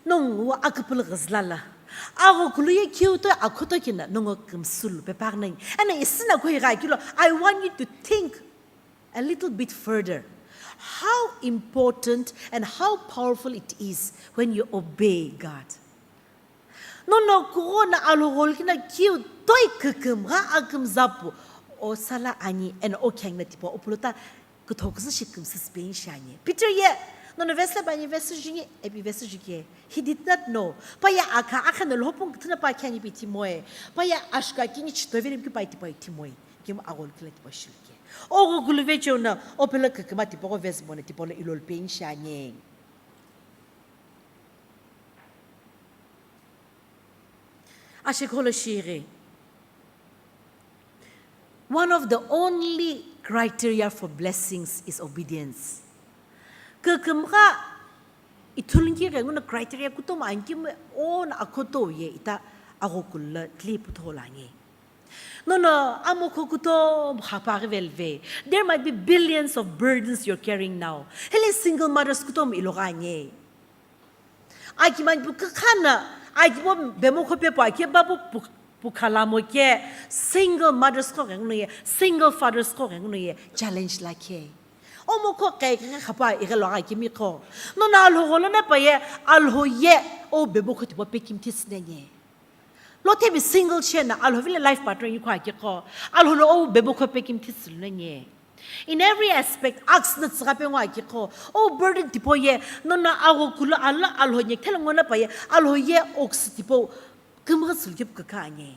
Nongu aküpülü ghüzüla la, aghokulu ye keu toi akhoto kina nongu kümsülu pe paghinangi. Ena isina koi gha kilo, I want you to think a little bit further. How important and how powerful it is when you obey God. Nono kughona alhou gholu kina keu toi kükümgha akümza pu o sala ani eno o khengu na tipau o pulota kütho küsü shi kümsü sipeni shi ani. Peter ye, nono vesi la bani vesi juni, epi vesi juke. He did not know. Pa ye akha, akha no lhopung küthü na pa khe ani pi thimoe. Pa ye ashka kini chito veri ki pa tipau thimoe. Kemu agholu kila tipau shiluke. Oghokulu vecheo na, o pelo kükümgha tipau ko vesi mone tipau lo ilolupeni shi ani. Ashe kholo shighi. One of the only criteria for blessings is obedience. Kükümgha ithulunki ghenguno criteria kutomo anki me ona akhoto ye ita aghokulu la tli puthola nge. Nono amokho kutomo khapaghi velve. There might be billions of burdens you're carrying now. Hele single mothers kutomo iloga nge. Aki mani pu kükhana, aki bo bemokho pepu ake babu pu-, pukhalamo ke, single mothers ko ghenguno ye, single fathers ko ghenguno ye, challenge lakhe. Omokho khe khe khapa ighe lo aki mi ko. Nono alhou gholo na pa ye, alhou ye, o bemokho tipau pe kimthi sine nye. Lo themi single shena alhou vile life partner ni khua kikho. Alhou lo o bemokho pe kimthi sülüne nye. In every aspect, ask na tsügha pe ngua kikho. O burden tipau ye, nono aghokulu ala alhou nye kthelo ngona pa ye, alhou ye ox tipau kümgha sülüke pu kükha nye.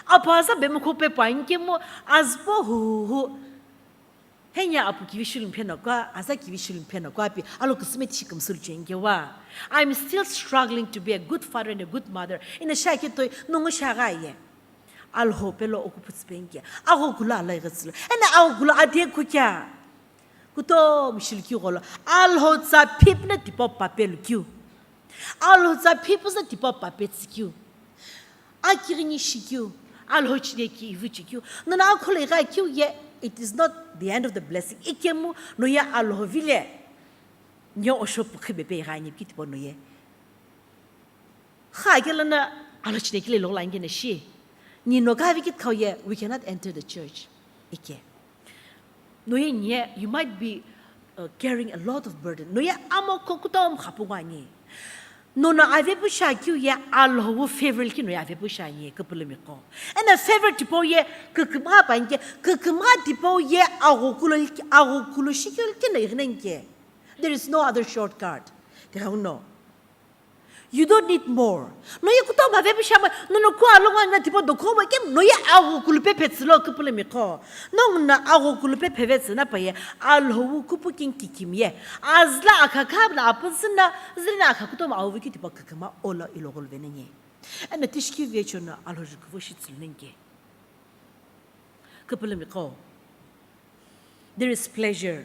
Apu aza bemokho pe pa nkemu azpo hu hu. Henya apu kivi shilum pheno kua, aza kivi shilum pheno kua pi, alo küsüme tishi kümsülu chenge wa. I'm still struggling to be a good father and a good mother. Ina shake toi, nongu shagha ye. Alhou pelo oku putsü penge. Aghokulu ala ighi tsülu. Ena aghokulu adhe kukya. Kutomo shilukeu gholo. Alhou tsa phipna tipau pape lukeu. Alhou tsa phipuzü tipau pape tsükeu. Akighini shikeu, alhou chine ki ivu chikeu, nono akholo igha keu ye, It is not the end of the blessing. Ikemu noye Alhou vile nye osho pukhi bepe ighani ki tipau noye. Kha kela na alochine kile lo langi na shi. Ni no kavi ki khau ye, we cannot enter the church. Ike. Noye nye, you might be uh, carrying a lot of burden. Noye amo ko kutom khapu ngani. Nono avepu sha kyu ye Alhou favor ki noye avepu sha ni kupulumi ko. Ena favor tipau ye kukuma pa nge, kukuma tipau ye agokulo, agokulo shikyo ki na ignenge. There is no other shortcut. Te no. You don't need more. Noye kutom avepu sha ma, nono ku alonga na tipau dokho ma kem noye agokulu pe petsilo kupulumi ko. Nong na agokulu pe pevetsü na pa ye, Alhou kupu king kikim ye. Azla akha khab na apun sin na, zina akha kutom awu ki tipau kukuma olo ilogol venenye. Ena tishki vecho na Alhou jukuvo shitsul nenge. Kupulumi ko. There is pleasure.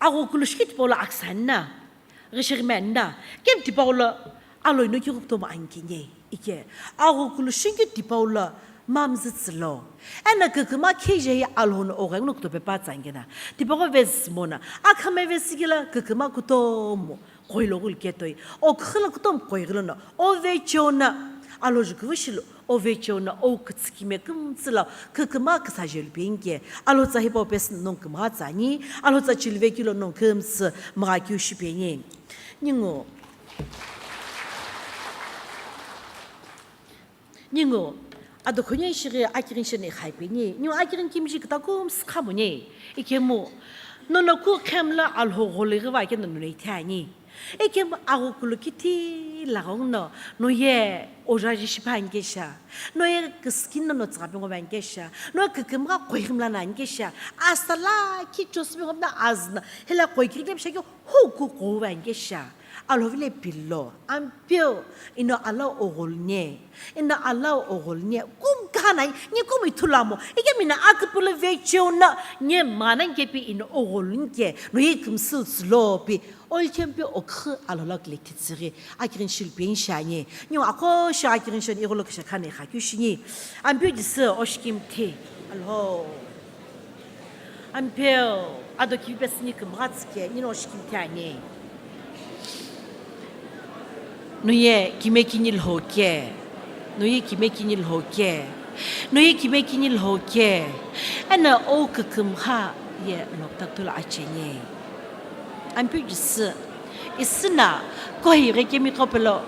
Agokulu shiki tipau lo aksan na, ghishighimen na, kem tipau lo aloi no ki kutom ankinye. Ike, agokulu shiki tipau lo mamzitsilo. Ena kukuma kheje ye Alhou no ogheng no kutope pa tsangena. Tipau ko ves mona. Akhame vesigila kukuma kutomo. Koilo gul ketoi. O khila kutom koigilo no. O vechona. Alhou jukuvo shilo. O vechona. O kutsikime kumtsila. Kukuma kusa jelu penge. Alhou tsa hipau pes nong kuma tsani. Alhou tsa chilve kilo nong kumtsi. Mga kyu shipenge. Ningo. Ningu, adokhonye shighi akirin shene khaipe ni, ningu akirin kimji kitakum skhamune, ikemu, nono ku khemla Alhou gholighivake nono ithani. Ikemu agokulu kiti lagong no, noye ojaji shipa ankesha, noye kiskin no tsgape ngo ankesha, noye kikimga koihimla na ankesha, asala ki chosbe ngo na azna, hela koikirikle bishaki huku kowa ankesha. Alhou vile pilo, ampeu, ino ala oghulne, ino ala oghulne, kum kanai, ni kum ithulamo, ike mina akupulu vecheu na, nye mana nkepi ino oghulnke, no ye kumsul slopi, olchempe okhu Alhou la kile kitsiri, akirin shilpi inshanye, ni ako sha akirin shan igolo kisha khane kha kyushini, ampeu disi oshkim the, Alhou. Ampeu, ado kivi pesini kümgha tsüke, nino shikimthi ani. Nuye kime kini lhoke, nuye kime kini lhoke, nuye kime kini lhoke, eno o kükümgha ye lokta tula acheni. Ampeu Jisü, isina, kohi ghe kemi kopelo,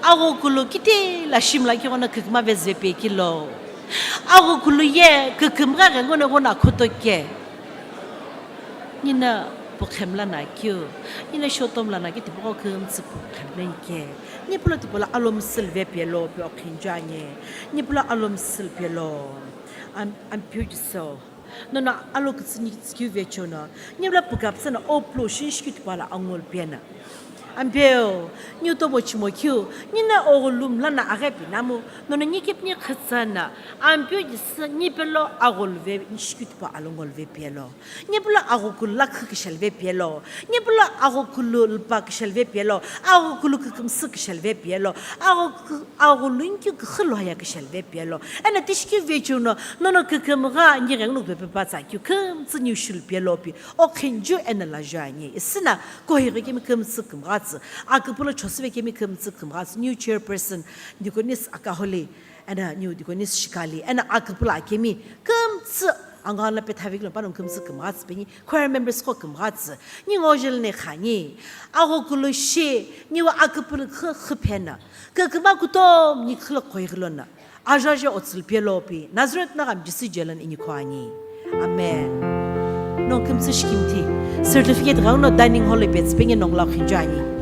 aghokulu kiti la shimla ki gona kükma vezve pe kilo. Aghokulu ye kükümgha ghengu na gona khoto ke. Nina pukhemla na kyu. Nina shotom la na ki tipoko kümtsü pukhemla ke. Ni pulo tipola alom silve pelo pe okhinjanye. Ni pulo alom sil pelo. Am, ampeu Jisü. Nono alo kütsü ni tsükeu vecho no, nibla pükapsü no o plo shinshi kitipa la angol piana. Ampeu, ni utobo chimo kiu, nina oghulum lana aghe pinamu, nono ni kip ni khütsana, ampeu Jisü ni pelo aghol ve nishikitipa alongol ve pielo. Ni pelo aghokulu la khü kishal ve pielo. Ni pelo aghokulu lpa kishal ve pielo. Aghokulu kükümsü kishal ve pielo. Agho, agholu nkyu kükhü loya kishal ve pielo. Ena tishiki vecho no, nono kükümgha ngigheng nuk pepe patsa kyu kümtsü niu shul pielo pi. O khinju ena la jua ngi. Isina kohighi kemi kümtsü kümghatsü. Aküpülo chosüve kemi kümtsü kümghatsü. New chairperson, Deaconess Akaholi, ena new Deaconess Shikali, ena aküpülo akemi kümtsü angala pethavik lo pano kümtsü kümghatsü pengi. Choir members ko kümghatsü, ni ngojel ne khani, aghokulu shi, niwa aküpülü khü, khü phena, küküma kutom ni khülo khoighilona, ajaje otsül pielo pi, Nazareth na gam Jisü jelan ini khoani. Amen. Nong kümtsü shikimthi, certificate gauno dining hall ipetsi penge nong lau khinjani.